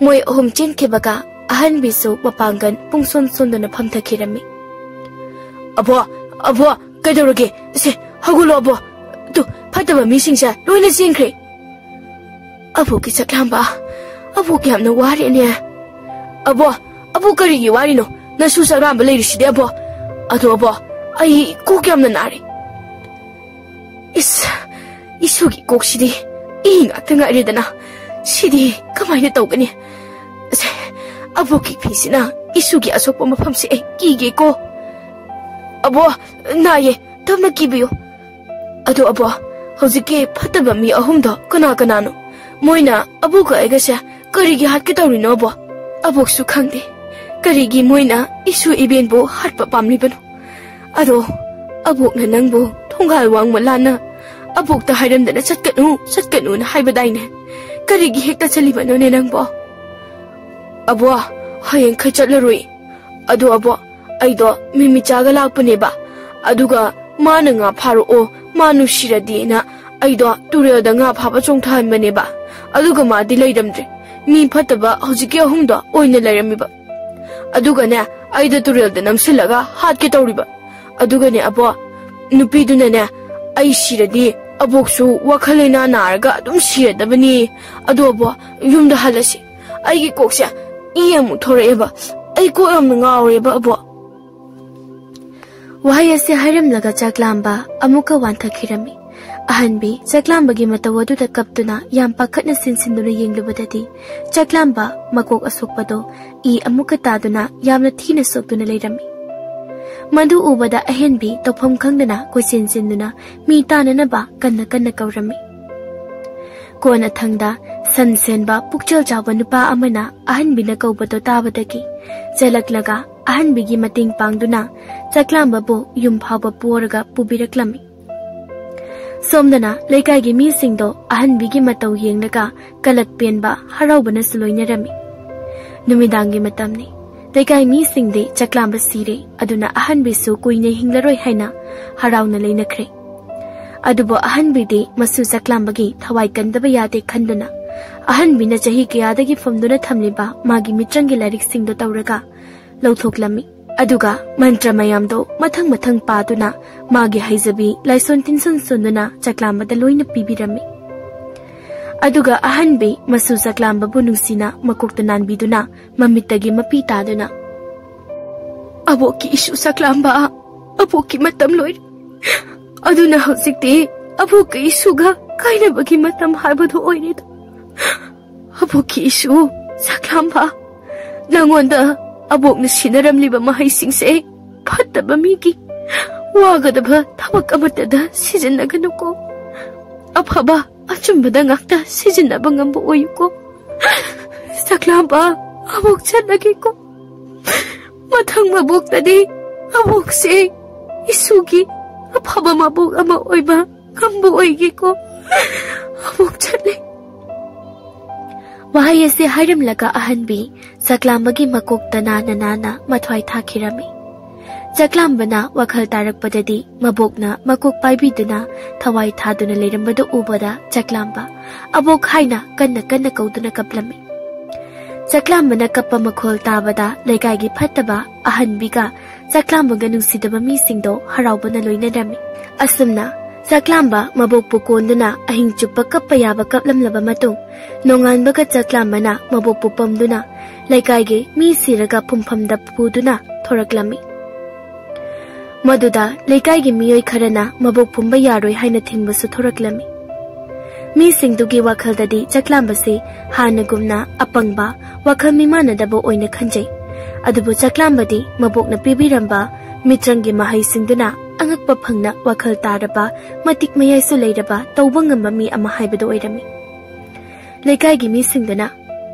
ꯃꯣꯏ ꯑꯍꯨꯝ ꯆꯦꯟꯈꯤꯕꯒ ꯑꯍꯟꯕꯤꯁꯨ ꯃꯄꯥꯡꯒꯜ ꯄꯨꯡꯁꯣꯟ ꯁꯣꯟꯗꯨꯅ ꯐꯝꯊꯈꯤꯔꯝꯃꯤ꯫ "ꯑꯕꯣ, ꯑꯕꯣ, ꯀꯩꯗꯧꯔꯒꯦ? ꯁꯦ, ꯍꯧꯒꯠꯂꯣ ꯑꯕꯣ꯫ ꯇꯨ, ꯐꯠꯇꯕ ꯃꯤꯁꯤꯡꯁꯦ ꯂꯣꯏꯅ ꯆꯦꯟꯈ꯭ꯔꯦ꯫" "ꯑꯕꯣꯛꯀꯤ ꯆꯥꯛꯂꯥꯝꯕ, ꯑꯕꯣꯛ ꯌꯥꯝꯅ ꯋꯥꯔꯦꯅꯦ꯫" "ꯑꯕꯣ, ꯑꯕꯣꯛ ꯀꯔꯤꯒꯤ ꯋꯥꯔꯤꯅꯣ? ꯅꯁꯨ ꯆꯥꯛꯂꯥꯝꯕ ꯂꯩꯔꯤꯁꯤꯗꯤ ꯑꯕꯣ꯫ ꯑꯗꯣ ꯑꯕꯣ, ꯑꯩ ꯀꯣꯛ ꯌꯥꯝꯅ ꯅꯥꯔꯦ꯫" ꯏꯁ, ꯏꯁꯨꯒꯤ ꯀꯣꯛꯁꯤꯗꯤ ꯏ ꯉꯥꯛꯇ ꯉꯥꯏꯔꯦꯗꯅ꯫ ꯁꯤꯗꯤ ꯀꯃꯥꯏꯅ ꯇꯧꯒꯅꯤ? ꯑꯁ, ꯑꯕꯣꯛꯀꯤ ꯐꯤꯁꯤꯅ ꯏꯁꯨꯒꯤ ꯑꯁꯣꯛꯄ ꯃꯐꯝꯁꯦ ꯑꯩ ꯀꯤꯒꯦꯀꯣ꯫ "ꯑꯕꯣ, ꯅꯥꯏꯌꯦ, ꯇꯞꯅ ꯀꯤꯕꯤꯌꯨ꯫" "ꯑꯗꯣ ꯑꯕꯣ, ꯍꯧꯖꯤꯛꯀꯤ ꯐꯠꯇꯕ ꯃꯤ ꯑꯍꯨꯝꯗꯣ ꯀꯅꯥ ꯀꯅꯥꯅꯣ? ꯃꯣꯏꯅ ꯑꯕꯣꯛꯀ ꯑꯩꯒꯁꯦ ꯀꯔꯤꯒꯤ ꯍꯥꯠꯀꯦ ꯇꯧꯔꯤꯅꯣ ꯑꯕꯣ?" "ꯑꯕꯣꯛꯁꯨ ꯈꯪꯗꯦ, ꯀꯔꯤꯒꯤ ꯃꯣꯏꯅ ꯏꯁꯨ ꯏꯕꯦꯟꯕꯨ ꯍꯥꯠꯄ ꯄꯥꯝꯂꯤꯕꯅꯣ꯫ ꯑꯗꯣ ꯑꯕꯣꯛꯅ ꯅꯪꯕꯨ ꯊꯣꯡꯒꯥꯜ ꯋꯥꯡꯃ ꯂꯥꯟꯅ ꯑꯕꯣꯛꯇ ꯍꯥꯏꯔꯝꯗꯅ ꯆꯠꯀꯅꯨ, ꯆꯠꯀꯅꯨꯅ ꯍꯥꯏꯕꯗꯥꯏꯅꯦ? ꯀꯔꯤꯒꯤ ꯍꯦꯛꯇ ꯆꯠꯂꯤꯕꯅꯣꯅꯦ ꯅꯪꯕꯣ? ꯑꯕꯣ, ꯍꯌꯦꯡꯈꯩ ꯆꯠꯂꯔꯣꯏ꯫ ꯑꯗꯣ ꯑꯕꯣ, ꯑꯩꯗꯣ ꯃꯤꯃꯤꯆꯥꯒ ꯂꯥꯛꯄꯅꯦꯕ꯫ ꯑꯗꯨꯒ ꯃꯥꯅ ꯉꯥ ꯐꯥꯔꯛꯑꯣ, ꯃꯥ ꯅꯨꯡꯁꯤꯔꯗꯤꯅ ꯑꯩꯗꯣ ꯇꯨꯔꯦꯜꯗ ꯉꯥ ꯐꯥꯕ ꯆꯣꯡꯊꯍꯟꯕꯅꯦꯕ꯫ ꯑꯗꯨꯒ ꯃꯥꯗꯤ ꯂꯩꯔꯝꯗ꯭ꯔꯦ꯫ ꯃꯤ ꯐꯠꯇꯕ ꯍꯧꯖꯤꯛꯀꯤ ꯑꯍꯨꯝꯗꯣ ꯑꯣꯏꯅ ꯂꯩꯔꯝꯃꯤꯕ꯫ ꯑꯗꯨꯒꯅꯦ, ꯑꯩꯗꯣ ꯇꯨꯔꯦꯜꯗ ꯅꯝꯁꯤꯜꯂꯒ ꯍꯥꯠꯀꯦ ꯇꯧꯔꯤꯕ꯫ ꯑꯗꯨꯒꯅꯦ ꯑꯕꯣ, ꯅꯨꯄꯤꯗꯨꯅꯅꯦ, "ꯑꯩ ꯁꯤꯔꯗꯤ ꯑꯕꯣꯛꯁꯨ ꯋꯥꯈꯜ ꯂꯩꯅꯥ ꯅꯥꯔꯒ ꯑꯗꯨꯝ ꯁꯤꯔꯗꯕꯅꯤ꯫ ꯑꯗꯣ ꯑꯕꯣ, ꯌꯨꯝꯗ ꯍꯜꯂꯁꯤ꯫ ꯑꯩꯒꯤ ꯀꯣꯛꯁꯦ ꯏ ꯑꯃꯨꯛ ꯊꯣꯔꯛꯑꯦꯕ꯫ ꯑꯩ ꯀꯣꯛ ꯌꯥꯝꯅ ꯉꯥꯎꯔꯦꯕ ꯑꯕꯣ"꯫ ꯋꯥꯍꯩ ꯑꯁꯤ ꯍꯥꯏꯔꯝꯂꯒ ꯆꯥꯛꯂꯥꯝꯕ ꯑꯃꯨꯛꯀ ꯋꯥꯟꯊꯈꯤꯔꯝꯃꯤ꯫ ꯑꯍꯟꯕꯤ ꯆꯥꯛꯂꯥꯝꯕꯒꯤ ꯃꯇꯧ ꯑꯗꯨꯗ ꯀꯞꯇꯨꯅ ꯌꯥꯝ ꯄꯥꯈꯠꯅ ꯁꯤꯟꯁꯤꯟꯗꯨꯅ ꯌꯦꯡꯂꯨꯕꯗꯗꯤ, ꯆꯥꯛꯂꯥꯝꯕ ꯃꯀꯣꯛ ꯑꯁꯣꯛꯄꯗꯣ ꯏ ꯑꯃꯨꯛꯀ ꯇꯥꯗꯨꯅ ꯌꯥꯝꯅ ꯊꯤꯅ ꯁꯣꯛꯇꯨꯅ ꯂꯩꯔꯝꯃꯤ꯫ ꯃꯗꯨ ꯎꯕꯗ ꯑꯍꯦꯟꯕꯤ ꯇꯧꯐꯝ ꯈꯪꯗꯅ ꯀꯣꯏꯆꯦꯟ ꯆꯦꯟꯗꯨꯅ ꯃꯤ ꯇꯥꯅꯅꯕ ꯀꯟꯅ ꯀꯟꯅ ꯀꯧꯔꯝꯃꯤ꯫ ꯀꯣꯟꯅꯊꯪꯗ ꯁꯟ ꯁꯦꯟꯕ ꯄꯨꯛꯆꯦꯜ ꯆꯥꯎꯕ ꯅꯨꯄꯥ ꯑꯃꯅ ꯑꯍꯟꯕꯤꯅ ꯀꯧꯕꯗꯣ ꯇꯥꯕꯗꯒꯤ ꯆꯦꯜꯂꯛꯂꯒ ꯑꯍꯟꯕꯤꯒꯤ ꯃꯇꯦꯡ ꯄꯥꯡꯗꯨꯅ ꯆꯥꯛꯂꯥꯝꯕꯕꯨ ꯌꯨꯝ ꯐꯥꯎꯕ ꯄꯣꯔꯒ ꯄꯨꯕꯤꯔꯛꯂꯝꯃꯤ꯫ ꯁꯣꯝꯗꯅ ꯂꯩꯀꯥꯏꯒꯤ ꯃꯤꯁꯤꯡꯗꯣ ꯑꯍꯟꯕꯤꯒꯤ ꯃꯇꯧ ꯌꯦꯡꯂꯒ ꯀꯂꯛ ꯄꯦꯟꯕ ꯍꯔꯥꯎꯕꯅꯁꯨ ꯂꯣꯏꯅꯔꯝꯃꯤ꯫ ꯅꯨꯃꯤꯗꯥꯡꯒꯤ ꯃꯇꯝꯅꯤ꯫ ꯂꯩꯀꯥꯏ ꯃꯤꯁꯤꯡꯗꯤ ꯆꯥꯛꯂꯥꯝꯕ ꯁꯤꯔꯦ, ꯑꯗꯨꯅ ꯑꯍꯟꯕꯤꯁꯨ ꯀꯨꯏꯅ ꯍꯤꯡꯂꯔꯣꯏ ꯍꯥꯏꯅ ꯍꯔꯥꯎꯅ ꯂꯩꯅꯈ꯭ꯔꯦ꯫ ꯑꯗꯨꯕꯨ ꯑꯍꯟꯕꯤꯗꯤ ꯃꯁꯨ ꯆꯥꯛꯂꯥꯝꯕꯒꯤ ꯊꯋꯥꯏ ꯀꯟꯗꯕ ꯌꯥꯗꯦ ꯈꯟꯗꯨꯅ, ꯑꯍꯟꯕꯤꯅ ꯆꯍꯤ ꯀꯌꯥꯗꯒꯤ ꯐꯨꯝꯗꯨꯅ ꯊꯝꯂꯤꯕ ꯃꯥꯒꯤ ꯃꯤꯇ꯭ꯔꯪꯒꯤ ꯂꯥꯏꯔꯤꯛꯁꯤꯡꯗꯨ ꯇꯧꯔꯒ ꯂꯧꯊꯣꯛꯂꯝꯃꯤ꯫ ꯑꯗꯨꯒ ꯃꯟꯇ꯭ꯔ ꯃꯌꯥꯝꯗꯣ ꯃꯊꯪ ꯃꯊꯪ ꯄꯥꯗꯨꯅ ꯃꯥꯒꯤ ꯍꯩꯖꯕꯤ ꯂꯥꯏꯁꯣꯟ ꯇꯤꯟꯁꯣꯟ ꯁꯣꯟꯗꯨꯅ ꯆꯥꯛꯂꯥꯝꯕꯗ ꯂꯣꯏꯅ ꯄꯤꯕꯤꯔꯝꯃꯤ꯫ ꯑꯗꯨꯒ ꯑꯍꯟꯕꯤ ꯃꯁꯨ ꯆꯥꯛꯂꯥꯝꯕꯕꯨ ꯅꯨꯡꯁꯤꯅ ꯃꯀꯣꯛꯇ ꯅꯥꯟꯕꯤꯗꯨꯅ ꯃꯃꯤꯠꯇꯒꯤ ꯃꯄꯤ ꯇꯥꯗꯨꯅ, "ꯑꯕꯣꯛꯀꯤ ꯏꯁꯨ ꯆꯥꯛꯂꯥꯝꯕ, ꯑꯕꯣꯛꯀꯤ ꯃꯇꯝ ꯂꯣꯏꯔꯦ꯫ ꯑꯗꯨꯅ ꯍꯧꯖꯤꯛꯇꯤ ꯑꯕꯣꯛꯀ ꯏꯁꯨꯒ ꯀꯥꯏꯅꯕꯒꯤ ꯃꯇꯝ ꯍꯥꯏꯕꯗꯨ ꯑꯣꯏꯔꯦꯗꯣ꯫ ꯑꯕꯣꯛꯀꯤ ꯏꯁꯨ ꯆꯥꯛꯂꯥꯝꯕ, ꯅꯉꯣꯟꯗ ꯑꯕꯣꯛꯅ ꯁꯤꯟꯅꯔꯝꯂꯤꯕ ꯃꯍꯩꯁꯤꯡꯁꯦ ꯐꯠꯇꯕ ꯃꯤꯒꯤ ꯋꯥꯒꯗꯕ ꯊꯕꯛ ꯑꯃꯠꯇꯗ ꯁꯤꯖꯤꯟꯅꯒꯅꯨꯀꯣ꯫ ꯑꯐꯕ ꯑꯆꯨꯝꯕꯗ ꯉꯥꯛꯇ ꯁꯤꯖꯤꯟꯅꯕ ꯉꯝꯕ ꯑꯣꯏꯌꯨꯀꯣ꯫ ꯆꯥꯛꯂꯥꯝꯕ, ꯑꯕꯣꯛ ꯆꯠꯂꯒꯦꯀꯣ꯫ ꯃꯊꯪ ꯃꯕꯣꯛꯇꯗꯤ ꯑꯕꯣꯛꯁꯦ ꯏꯁꯨꯒꯤ ꯑꯐꯕ ꯃꯕꯣꯛ ꯑꯃ ꯑꯣꯏꯕ ꯈꯝꯕ ꯑꯣꯏꯒꯦꯀꯣ꯫ ꯑꯃꯨꯛ ꯆꯠꯂꯦ꯫ ꯋꯥꯍꯩ ꯑꯁꯤ ꯍꯥꯏꯔꯝꯂꯒ ꯑꯍꯟꯕꯤ ꯆꯥꯛꯂꯥꯝꯕꯒꯤ ꯃꯀꯣꯛꯇ ꯅꯥꯟꯅ ꯅꯥꯟꯅ ꯃꯊ꯭ꯋꯥꯏ ꯊꯥꯈꯤꯔꯝꯃꯤ꯫ ꯆꯥꯛꯂꯥꯝꯕꯅ ꯋꯥꯈꯜ ꯇꯥꯔꯛꯄꯗꯗꯤ ꯃꯕꯣꯛꯅ ꯃꯀꯣꯛ ꯄꯥꯏꯕꯤꯗꯨꯅ ꯊꯋꯥꯏ ꯊꯥꯗꯨꯅ ꯂꯩꯔꯝꯕꯗꯨ ꯎꯕꯗ ꯆꯥꯛꯂꯥꯝꯕ "ꯑꯕꯣꯛ" ꯍꯥꯏꯅ ꯀꯟꯅ ꯀꯟꯅ ꯀꯧꯗꯨꯅ ꯀꯞꯂꯝꯃꯤ꯫ ꯆꯥꯛꯂꯥꯝꯕꯅ ꯀꯞꯄ ꯃꯈꯣꯜ ꯇꯥꯕꯗ ꯂꯩꯀꯥꯏꯒꯤ ꯐꯠꯇꯕ ꯑꯍꯟꯕꯤꯒ ꯆꯥꯛꯂꯥꯝꯕꯒ ꯅꯨꯡꯁꯤꯗꯕ ꯃꯤꯁꯤꯡꯗꯣ ꯍꯔꯥꯎꯕꯅ ꯂꯣꯏꯅꯔꯝꯃꯤ꯫ ꯑꯁꯨꯝꯅ ꯆꯥꯛꯂꯥꯝꯕ ꯃꯕꯣꯛꯄꯨ ꯀꯣꯟꯗꯨꯅ ꯑꯍꯤꯡ ꯆꯨꯞꯄ ꯀꯞꯄ ꯌꯥꯕ ꯀꯞꯂꯝꯂꯕ ꯃꯇꯨꯡ, ꯅꯣꯡꯉꯥꯟꯕꯒ ꯆꯥꯛꯂꯥꯝꯕꯅ ꯃꯕꯣꯛꯄꯨ ꯄꯝꯗꯨꯅ ꯂꯩꯀꯥꯏꯒꯤ ꯃꯤ ꯁꯤꯔꯒ ꯐꯨꯝꯐꯝꯗ ꯄꯨꯗꯨꯅ ꯊꯣꯔꯛꯂꯝꯃꯤ꯫ ꯃꯗꯨꯗ ꯂꯩꯀꯥꯏꯒꯤ ꯃꯤꯑꯣꯏ ꯈꯔꯅ ꯃꯕꯣꯛ ꯐꯨꯝꯕ ꯌꯥꯔꯣꯏ ꯍꯥꯏꯅ ꯊꯤꯡꯕꯁꯨ ꯊꯣꯔꯛꯂꯝꯃꯤ꯫ ꯃꯤꯁꯤꯡꯗꯨꯒꯤ ꯋꯥꯈꯜꯗꯗꯤ ꯆꯥꯛꯂꯥꯝꯕꯁꯤ ꯍꯥꯟꯅꯒꯨꯝꯅ ꯑꯄꯪꯕ, ꯋꯥꯈꯜ ꯃꯤꯃꯥꯟꯅꯗꯕ ꯑꯣꯏꯅ ꯈꯟꯖꯩ꯫ ꯑꯗꯨꯕꯨ ꯆꯥꯛꯂꯥꯝꯕꯗꯤ ꯃꯕꯣꯛꯅ ꯄꯤꯕꯤꯔꯝꯕ ꯃꯤꯇ꯭ꯔꯪꯒꯤ ꯃꯍꯩꯁꯤꯡꯗꯨꯅ ꯑꯉꯛꯄ ꯐꯪꯅ ꯋꯥꯈꯜ ꯇꯥꯔꯕ, ꯃꯇꯤꯛ ꯃꯌꯥꯏꯁꯨ ꯂꯩꯔꯕ, ꯇꯧꯕ ꯉꯝꯕ ꯃꯤ ꯑꯃ ꯍꯥꯏꯕꯗꯨ ꯑꯣꯏꯔꯝꯃꯤ꯫ ꯂꯩꯀꯥꯏꯒꯤ ꯃꯤꯁꯤꯡꯗꯨꯅ,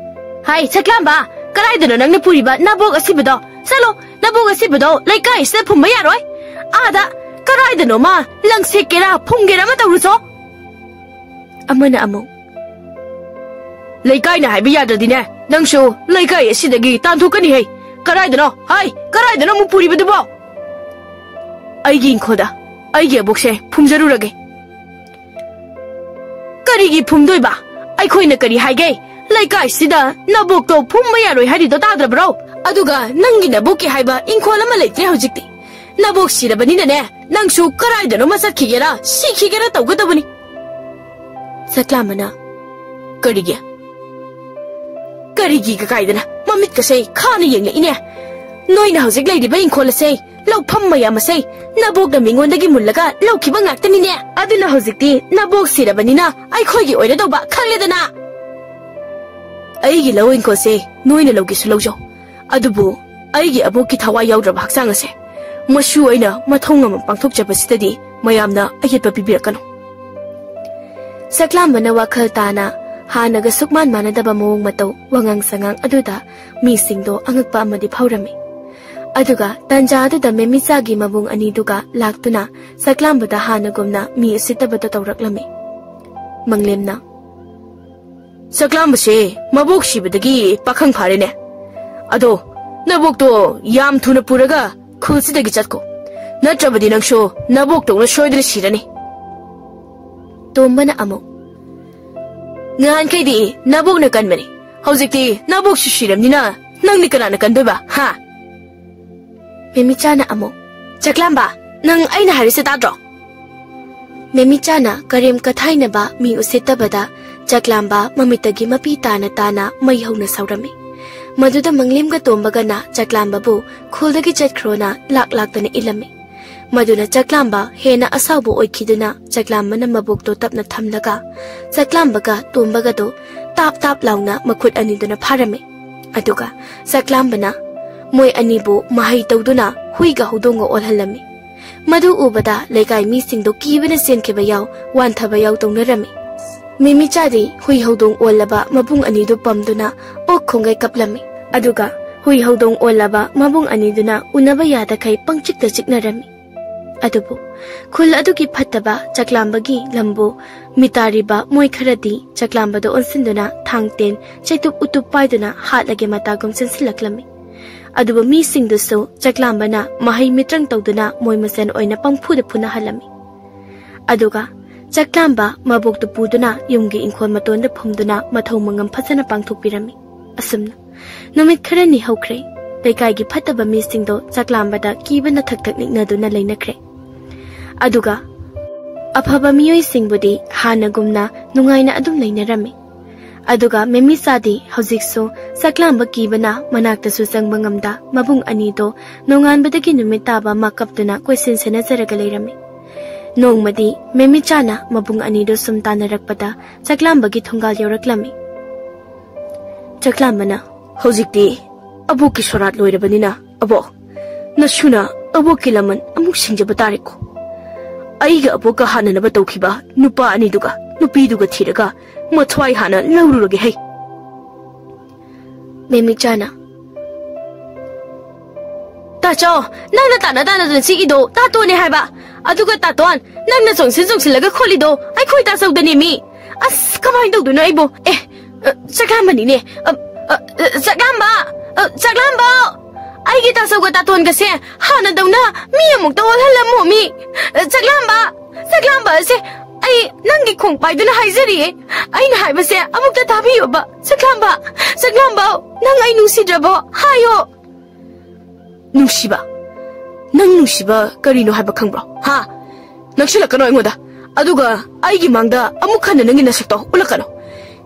"ꯍꯥꯏ, ꯆꯥꯛꯂꯥꯝꯕ, ꯀꯗꯥꯏꯗꯅꯣ ꯅꯪꯅ ꯄꯨꯔꯤꯕ ꯅꯕꯣꯛ ꯑꯁꯤꯕꯗꯣ? ꯆꯠꯂꯣ, ꯅꯕꯣꯛ ꯑꯁꯤꯕꯗꯣ ꯂꯩꯀꯥꯏ ꯑꯁꯤꯗ ꯐꯨꯝꯕ ꯌꯥꯔꯣꯏ꯫ ꯑꯥꯗ ꯀꯗꯥꯏꯗꯅꯣꯃ ꯂꯪꯁꯦꯛꯀꯦꯔꯥ, ꯐꯨꯝꯒꯦꯔꯥ ꯑꯃ ꯇꯧꯔꯨꯆꯣ꯫" ꯑꯃꯅ ꯑꯃꯨꯛ, "ꯂꯩꯀꯥꯏꯅ ꯍꯥꯏꯕ ꯌꯥꯗ꯭ꯔꯗꯤꯅꯦ, ꯅꯪꯁꯨ ꯂꯩꯀꯥꯏ ꯑꯁꯤꯗꯒꯤ ꯇꯥꯟꯊꯣꯛꯀꯅꯤ ꯍꯦ꯫ ꯀꯗꯥꯏꯗꯅꯣ? ꯍꯥꯏ, ꯀꯗꯥꯏꯗꯅꯣ ꯑꯃꯨꯛ ꯄꯨꯔꯤꯕꯗꯨꯕꯣ?" "ꯑꯩꯒꯤ ꯏꯪꯈꯣꯜꯗ, ꯑꯩꯒꯤ ꯑꯕꯣꯛꯁꯦ ꯐꯨꯝꯖꯔꯨꯔꯒꯦ꯫" "ꯀꯔꯤꯒꯤ ꯐꯨꯝꯗꯣꯏꯕ? ꯑꯩꯈꯣꯏꯅ ꯀꯔꯤ ꯍꯥꯏꯒꯦ? ꯂꯩꯀꯥꯏꯁꯤꯗ ꯅꯕꯣꯛꯇꯣ ꯐꯨꯝꯕ ꯌꯥꯔꯣꯏ ꯍꯥꯏꯔꯤꯗꯣ ꯇꯥꯗ꯭ꯔꯕ꯭ꯔꯣ? ꯑꯗꯨꯒ ꯅꯪꯒꯤ ꯅꯕꯣꯛꯀꯤ ꯍꯥꯏꯕ ꯏꯪꯈꯣꯜ ꯑꯃ ꯂꯩꯇ꯭ꯔꯦ ꯍꯧꯖꯤꯛꯇꯤ꯫ ꯅꯕꯣꯛ ꯁꯤꯔꯕꯅꯤꯅꯅꯦ, ꯅꯪꯁꯨ ꯀꯔꯥꯏꯗꯅꯣꯃ ꯆꯠꯈꯤꯒꯦꯔꯥ, ꯁꯤꯈꯤꯒꯦꯔꯥ ꯇꯧꯒꯗꯕꯅꯤ꯫" ꯆꯥꯛꯂꯥꯝꯕꯅ, "ꯀꯔꯤꯒꯤ? ꯀꯔꯤꯒꯤ ꯀꯀꯥꯏꯗꯅ ꯃꯃꯤꯠꯀꯁꯦ ꯈꯥꯅ ꯌꯦꯡꯂꯛꯏꯅꯦ? ꯅꯣꯏꯅ ꯍꯧꯖꯤꯛ ꯂꯩꯔꯤꯕ ꯏꯪꯈꯣꯜ ꯑꯁꯦ, ꯂꯧꯐꯝ ꯃꯌꯥꯝ ꯑꯁꯦ ꯅꯕꯣꯛꯅ ꯃꯤꯉꯣꯟꯗꯒꯤ ꯃꯨꯜꯂꯒ ꯂꯧꯈꯤꯕ ꯉꯥꯛꯇꯅꯤꯅꯦ꯫ ꯑꯗꯨꯅ ꯍꯧꯖꯤꯛꯇꯤ ꯅꯕꯣꯛ ꯁꯤꯔꯕꯅꯤꯅ ꯑꯩꯈꯣꯏꯒꯤ ꯑꯣꯏꯔꯗꯧꯕ, ꯈꯪꯂꯦꯗꯅ꯫ ꯑꯩꯒꯤ ꯂꯧ ꯏꯪꯈꯣꯜꯁꯦ ꯅꯣꯏꯅ ꯂꯧꯒꯦꯁꯨ ꯂꯧꯖꯧ, ꯑꯗꯨꯕꯨ ꯑꯩꯒꯤ ꯑꯕꯣꯛꯀꯤ ꯊꯋꯥꯏ ꯌꯥꯎꯗ꯭ꯔꯕ ꯍꯛꯆꯥꯡ ꯑꯁꯦ ꯃꯁꯨ ꯑꯩꯅ ꯃꯊꯧ ꯉꯝꯕ ꯄꯥꯡꯊꯣꯛꯆꯕꯁꯤꯗꯗꯤ ꯃꯌꯥꯝꯅ ꯑꯌꯦꯠꯄ ꯄꯤꯕꯤꯔꯛꯀꯅꯨ꯫" ꯆꯥꯛꯂꯥꯝꯕꯅ ꯋꯥꯈꯜ ꯇꯥꯅ ꯍꯥꯟꯅꯒ ꯁꯨꯛꯃꯥꯟ ꯃꯥꯟꯅꯗꯕ ꯃꯑꯣꯡ ꯃꯇꯧ, ꯋꯥꯉꯥꯡ ꯁꯉꯥꯡ ꯑꯗꯨꯗ ꯃꯤꯁꯤꯡꯗꯣ ꯑꯉꯛꯄ ꯑꯃꯗꯤ ꯐꯥꯎꯔꯝꯃꯤ꯫ ꯑꯗꯨꯒ ꯇꯟꯖꯥ ꯑꯗꯨꯗ ꯃꯦꯃꯤꯆꯥꯒꯤ ꯃꯕꯨꯡ ꯑꯅꯤꯗꯨꯒ ꯂꯥꯛꯇꯨꯅ ꯆꯥꯛꯂꯥꯝꯕꯗ ꯍꯥꯟꯅꯒꯨꯝꯅ ꯃꯤ ꯎꯁꯤꯠꯇꯕꯗꯣ ꯇꯧꯔꯛꯂꯝꯃꯤ꯫ ꯃꯪꯂꯦꯝꯅ, "ꯆꯥꯛꯂꯥꯝꯕꯁꯦ ꯃꯕꯣꯛ ꯁꯤꯕꯗꯒꯤ ꯄꯥꯈꯪ ꯐꯥꯔꯦꯅꯦ꯫ ꯑꯗꯣ ꯅꯕꯣꯛꯇꯣ ꯌꯥꯝ ꯊꯨꯅ ꯄꯨꯔꯒ ꯈꯨꯜꯁꯤꯗꯒꯤ ꯆꯠꯈꯣ, ꯅꯠꯇ꯭ꯔꯕꯗꯤ ꯅꯪꯁꯨ ꯅꯕꯣꯛꯇꯧꯅ ꯁꯣꯏꯗꯅ ꯁꯤꯔꯅꯤ꯫" ꯇꯣꯝꯕꯅ ꯑꯃꯨꯛ, "ꯅꯍꯥꯟꯈꯩꯗꯤ ꯅꯕꯣꯛꯅ ꯀꯟꯕꯅꯤ, ꯍꯧꯖꯤꯛꯇꯤ ꯅꯕꯣꯛꯁꯨ ꯁꯤꯔꯝꯅꯤꯅ ꯅꯪꯗꯤ ꯀꯅꯥꯅ ꯀꯟꯗꯣꯏꯕ, ꯍꯥ?" ꯃꯦꯃꯤꯆꯥꯅ ꯑꯃꯨꯛ, "ꯆꯥꯛꯂꯥꯝꯕ, ꯅꯪ ꯑꯩꯅ ꯍꯥꯏꯔꯤꯁꯦ ꯇꯥꯗ꯭ꯔꯣ?" ꯃꯦꯃꯤꯆꯥꯅ ꯀꯔꯦꯝ ꯀꯊꯥꯏꯅꯕ ꯃꯤ ꯎꯁꯤꯠꯇꯕꯗ ꯆꯥꯛꯂꯥꯝꯕ ꯃꯃꯤꯠꯇꯒꯤ ꯃꯄꯤ ꯇꯥꯅ ꯇꯥꯅ ꯃꯩ ꯍꯧꯅ ꯁꯧꯔꯝꯃꯤ꯫ ꯃꯗꯨꯗ ꯃꯪꯂꯦꯝꯒ ꯇꯣꯝꯕꯒꯅ ꯆꯥꯛꯂꯥꯝꯕꯕꯨ ꯈꯨꯜꯗꯒꯤ ꯆꯠꯈ꯭ꯔꯣꯅ ꯂꯥꯛ ꯂꯥꯛꯇꯅ ꯏꯜꯂꯝꯃꯤ꯫ ꯃꯗꯨꯅ ꯆꯥꯛꯂꯥꯝꯕ ꯍꯦꯟꯅ ꯑꯁꯥꯎꯕ ꯑꯣꯏꯈꯤꯗꯨꯅ ꯆꯥꯛꯂꯥꯝꯕꯅ ꯃꯕꯣꯛꯇꯣ ꯇꯞꯅ ꯊꯝꯂꯒ ꯆꯥꯛꯂꯥꯝꯕꯒ ꯇꯣꯝꯕꯒꯗꯣ ꯇꯥꯞ ꯇꯥꯞ ꯂꯥꯎꯅ ꯃꯈꯨꯠ ꯑꯅꯤꯗꯨꯅ ꯐꯥꯔꯝꯃꯤ꯫ ꯑꯗꯨꯒ ꯆꯥꯛꯂꯥꯝꯕꯅ ꯃꯣꯏ ꯑꯅꯤꯕꯨ ꯃꯍꯩ ꯇꯧꯗꯨꯅ ꯍꯨꯏꯒ ꯍꯧꯗꯣꯡꯒ ꯑꯣꯜꯍꯜꯂꯝꯃꯤ꯫ ꯃꯗꯨ ꯎꯕꯗ ꯂꯩꯀꯥꯏ ꯃꯤꯁꯤꯡꯗꯣ ꯀꯤꯕꯅ ꯆꯦꯟꯈꯤꯕ ꯌꯥꯎ, ꯋꯥꯟꯊꯕ ꯌꯥꯎ ꯇꯧꯅꯔꯝꯃꯤ꯫ ꯃꯦꯃꯤꯆꯥꯗꯤ ꯍꯨꯏ ꯍꯧꯗꯣꯡ ꯑꯣꯜꯂꯕ ꯃꯕꯨꯡ ꯑꯅꯤꯗꯨ ꯄꯝꯗꯨꯅ ꯑꯣꯛ ꯈꯣꯡꯒꯩ ꯀꯞꯂꯝꯃꯤ꯫ ꯑꯗꯨꯒ ꯍꯨꯏ ꯍꯧꯗꯣꯡ ꯑꯣꯜꯂꯕ ꯃꯕꯨꯡ ꯑꯅꯤꯗꯨꯅ ꯎꯅꯕ ꯌꯥꯗꯈꯩ ꯄꯪꯆꯤꯛꯇ ꯆꯤꯛꯅꯔꯝꯃꯤ꯫ ꯑꯗꯨꯕꯨ ꯈꯨꯜ ꯑꯗꯨꯒꯤ ꯐꯠꯇꯕ ꯆꯥꯛꯂꯥꯝꯕꯒꯤ ꯂꯝꯕꯨ ꯃꯤꯇꯥꯔꯤꯕ ꯃꯣꯏ ꯈꯔꯗꯤ ꯆꯥꯛꯂꯥꯝꯕꯗ ꯑꯣꯟꯁꯤꯟꯗꯨꯅ ꯊꯥꯡ ꯇꯦꯟ ꯆꯩꯇꯨꯞ ꯎꯇꯨꯞ ꯄꯥꯏꯗꯨꯅ ꯍꯥꯠꯂꯒꯦ ꯃꯇꯥꯒꯨꯝ ꯆꯦꯟꯁꯤꯜꯂꯛꯂꯝꯃꯤ꯫ ꯑꯗꯨꯕꯨ ꯃꯤꯁꯤꯡꯗꯨꯁꯨ ꯆꯥꯛꯂꯥꯝꯕꯅ ꯃꯍꯩ ꯃꯤꯇ꯭ꯔꯪ ꯇꯧꯗꯨꯅ ꯃꯣꯏ ꯃꯁꯦꯟ ꯑꯣꯏꯅ ꯄꯪꯐꯨꯗ ꯐꯨꯅꯍꯜꯂꯝꯃꯤ꯫ ꯑꯗꯨꯒ ꯆꯥꯛꯂꯥꯝꯕ ꯃꯕꯣꯛꯇꯨ ꯄꯨꯗꯨꯅ ꯌꯨꯝꯒꯤ ꯏꯪꯈꯣꯜ ꯃꯇꯣꯟꯗ ꯐꯨꯝꯗꯨꯅ ꯃꯊꯧ ꯃꯉꯝ ꯐꯖꯅ ꯄꯥꯡꯊꯣꯛꯄꯤꯔꯝꯃꯤ꯫ ꯑꯁꯨꯝꯅ ꯅꯨꯃꯤꯠ ꯈꯔꯅꯤ ꯍꯧꯈ꯭ꯔꯦ꯫ ꯂꯩꯀꯥꯏꯒꯤ ꯐꯠꯇꯕ ꯃꯤꯁꯤꯡꯗꯣ ꯆꯥꯛꯂꯥꯝꯕꯗ ꯀꯤꯕꯅ ꯊꯛ ꯊꯛ ꯅꯤꯛꯅꯗꯨꯅ ꯂꯩꯅꯈ꯭ꯔꯦ꯫ ꯑꯗꯨꯒ ꯑꯐꯕ ꯃꯤꯑꯣꯏꯁꯤꯡꯕꯨꯗꯤ ꯍꯥꯟꯅꯒꯨꯝꯅ ꯅꯨꯡꯉꯥꯏꯅ ꯑꯗꯨꯝ ꯂꯩꯅꯔꯝꯃꯤ꯫ ꯑꯗꯨꯒ ꯃꯦꯃꯤꯆꯥꯗꯤ ꯍꯧꯖꯤꯛꯁꯨ ꯆꯥꯛꯂꯥꯝꯕ ꯀꯤꯕꯅ ꯃꯅꯥꯛꯇꯁꯨ ꯆꯪꯕ ꯉꯝꯗ ꯃꯕꯨꯡ ꯑꯅꯤꯗꯣ ꯅꯣꯡꯉꯥꯟꯕꯗꯒꯤ ꯅꯨꯃꯤꯠ ꯇꯥꯕ ꯃꯥ ꯀꯞꯇꯨꯅ ꯀꯣꯏꯁꯦꯟ ꯁꯦꯟꯅꯖꯔꯒ ꯂꯩꯔꯝꯃꯤ꯫ ꯅꯣꯡꯃꯗꯤ ꯃꯦꯃꯤꯆꯥꯅ ꯃꯕꯨꯡ ꯑꯅꯤꯗꯣ ꯁꯨꯝ ꯇꯥꯟꯅꯔꯛꯄꯗ ꯆꯥꯛꯂꯥꯝꯕꯒꯤ ꯊꯣꯡꯒꯥꯜ ꯌꯧꯔꯛꯂꯝꯃꯤ꯫ ꯆꯥꯛꯂꯥꯝꯕꯅ, "ꯍꯧꯖꯤꯛꯇꯤ ꯑꯕꯣꯛꯀꯤ ꯁꯣꯔꯥꯠ ꯂꯣꯏꯔꯕꯅꯤꯅ, ꯑꯕꯣꯛ, ꯅꯁꯨꯅ ꯑꯕꯣꯛꯀꯤ ꯂꯃꯟ ꯑꯃꯨꯛ ꯁꯤꯡꯖꯕ ꯇꯥꯔꯦꯀꯣ꯫ ꯑꯩꯒ ꯑꯕꯣꯛꯀ ꯍꯥꯟꯅꯅꯕ ꯇꯧꯈꯤꯕ ꯅꯨꯄꯥ ꯑꯅꯤꯗꯨꯒ ꯅꯨꯄꯤꯗꯨꯒ ꯊꯤꯔꯒ ꯃꯊ꯭ꯋꯥꯏ ꯍꯥꯟꯅ ꯂꯧꯔꯨꯔꯒꯦ ꯍꯩ꯫" ꯃꯦꯃꯤꯆꯥꯅ, ꯇꯥꯆꯧ, ꯅꯪꯅ ꯇꯥꯅ ꯇꯥꯅꯗꯅ ꯆꯤꯛꯏꯗꯣ ꯇꯥꯇꯣꯟꯅꯦ ꯍꯥꯏꯕ꯫ ꯑꯗꯨꯒ ꯇꯥꯇꯣꯟ, ꯅꯪꯅ ꯆꯣꯡꯁꯤꯟ ꯆꯣꯡꯁꯤꯜꯂꯒ ꯈꯣꯠꯂꯤꯗꯣ ꯑꯩꯈꯣꯏ ꯇꯥꯆꯧꯗꯅꯦ ꯃꯤ꯫ ꯑꯁ, ꯀꯃꯥꯏꯅ ꯇꯧꯗꯣꯏꯅꯣ ꯑꯩꯕꯨ? ꯑꯦ, ꯑ, ꯆꯥꯛꯂꯥꯝꯕꯅꯤꯅꯦ꯫ ꯑ, ꯑ, ꯑ, ꯆꯥꯛꯂꯥꯝꯕ! ꯑ, ꯆꯥꯛꯂꯥꯝꯕ! ꯑꯩꯒꯤ ꯇꯥꯆꯧꯒ ꯇꯥꯇꯣꯟꯒꯁꯦ ꯍꯥꯟꯅꯗꯧꯅ ꯃꯤ ꯑꯃꯨꯛꯇ ꯑꯣꯜꯍꯜꯂꯝꯃꯣ ꯃꯤ꯫ ꯑ, ꯆꯥꯛꯂꯥꯝꯕ! ꯆꯥꯛꯂꯥꯝꯕ ꯑꯁꯦ ꯑꯩ ꯅꯪꯒꯤ ꯈꯣꯡ ꯄꯥꯏꯗꯨꯅ ꯍꯥꯏꯖꯔꯤꯌꯦ꯫ ꯑꯩꯅ ꯍꯥꯏꯕꯁꯦ ꯑꯃꯨꯛꯇ ꯇꯥꯕꯤꯌꯣꯕ꯫ ꯆꯥꯛꯂꯥꯝꯕ! ꯆꯥꯛꯂꯥꯝꯕ! ꯅꯪ ꯑꯩ ꯅꯨꯡꯁꯤꯗ꯭ꯔꯕꯣ? ꯍꯥꯏꯌꯣ! ꯅꯨꯡꯁꯤꯕ? ꯅꯪ ꯅꯨꯡꯁꯤꯕ ꯀꯔꯤꯅꯣ ꯍꯥꯏꯕ ꯈꯪꯕ꯭ꯔꯣ? ꯍꯥ? ꯅꯛꯁꯤꯜꯂꯛꯀꯅꯣ ꯑꯩꯉꯣꯟꯗ꯫ ꯑꯗꯨꯒ ꯑꯩꯒꯤ ꯃꯥꯡꯗ ꯑꯃꯨꯛ ꯍꯟꯅ ꯅꯪꯒꯤ ꯅꯁꯛꯇꯣ ꯎꯠꯂꯛꯀꯅꯣ꯫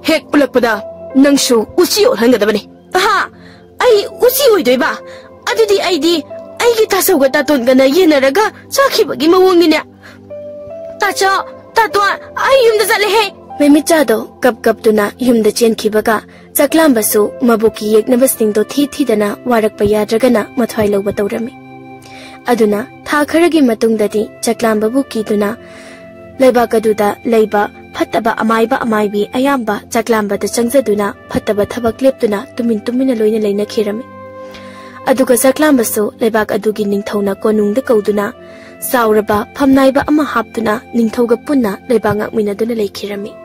ꯍꯦꯛ ꯎꯠꯂꯛꯄꯗ ꯅꯪꯁꯨ ꯎꯆꯤ ꯑꯣꯜꯍꯟꯒꯗꯕꯅꯤ꯫ ꯍꯥ? ꯑꯩ ꯎꯆꯤ ꯑꯣꯏꯗꯣꯏꯕ? ꯑꯗꯨꯗꯤ ꯑꯩꯗꯤ ꯑꯩꯒꯤ ꯇꯥꯆꯧꯒ ꯇꯥꯇꯣꯟꯒꯅ ꯌꯦꯟꯅꯔꯒ ꯆꯥꯈꯤꯕꯒꯤ ꯃꯑꯣꯡꯅꯤꯅꯦ꯫ ꯇꯥꯆꯧ, ꯇꯥꯇꯣꯟ, ꯑꯩ ꯌꯨꯝꯗ ꯆꯠꯂꯦꯍꯦ꯫ ꯃꯦꯃꯤꯆꯥꯗꯣ ꯀꯞ ꯀꯞꯇꯨꯅ ꯌꯨꯝꯗ ꯆꯦꯟꯈꯤꯕꯒ ꯆꯥꯛꯂꯥꯝꯕꯁꯨ ꯃꯕꯣꯛꯀꯤ ꯌꯦꯛꯅꯕꯁꯤꯡꯗꯣ ꯊꯤ ꯊꯤꯗꯅ ꯋꯥꯔꯛꯄ ꯌꯥꯗ꯭ꯔꯒꯅ ꯃꯊ꯭ꯋꯥꯏ ꯂꯧꯕ ꯇꯧꯔꯝꯃꯤ꯫ ꯑꯗꯨꯅ ꯊꯥ ꯈꯔꯒꯤ ꯃꯇꯨꯡꯗꯗꯤ ꯆꯥꯛꯂꯥꯝꯕꯕꯨ ꯀꯤꯗꯨꯅ ꯂꯩꯕꯥꯛ ꯑꯗꯨꯗ ꯂꯩꯕ ꯐꯠꯇꯕ ꯑꯃꯥꯏꯕ ꯑꯃꯥꯏꯕꯤ ꯑꯌꯥꯝꯕ ꯆꯥꯛꯂꯥꯝꯕꯗ ꯆꯪꯖꯗꯨꯅ ꯐꯠꯇꯕ ꯊꯕꯛ ꯂꯦꯞꯇꯨꯅ ꯇꯨꯃꯤꯟ ꯇꯨꯃꯤꯟꯅ ꯂꯣꯏꯅ ꯂꯩꯅꯈꯤꯔꯝꯃꯤ꯫ ꯑꯗꯨꯒ ꯆꯥꯛꯂꯥꯝꯕꯁꯨ ꯂꯩꯕꯥꯛ ꯑꯗꯨꯒꯤ ꯅꯤꯡꯊꯧꯅ ꯀꯣꯅꯨꯡꯗ ꯀꯧꯗꯨꯅ ꯆꯥꯎꯔꯕ ꯐꯝꯅꯥꯏꯕ ꯑꯃ ꯍꯥꯞꯇꯨꯅ ꯅꯤꯡꯊꯧꯒ ꯄꯨꯟꯅ ꯂꯩꯕꯥꯛ ꯉꯥꯛꯃꯤꯟꯅꯗꯨꯅ ꯂꯩꯈꯤꯔꯝꯃꯤ꯫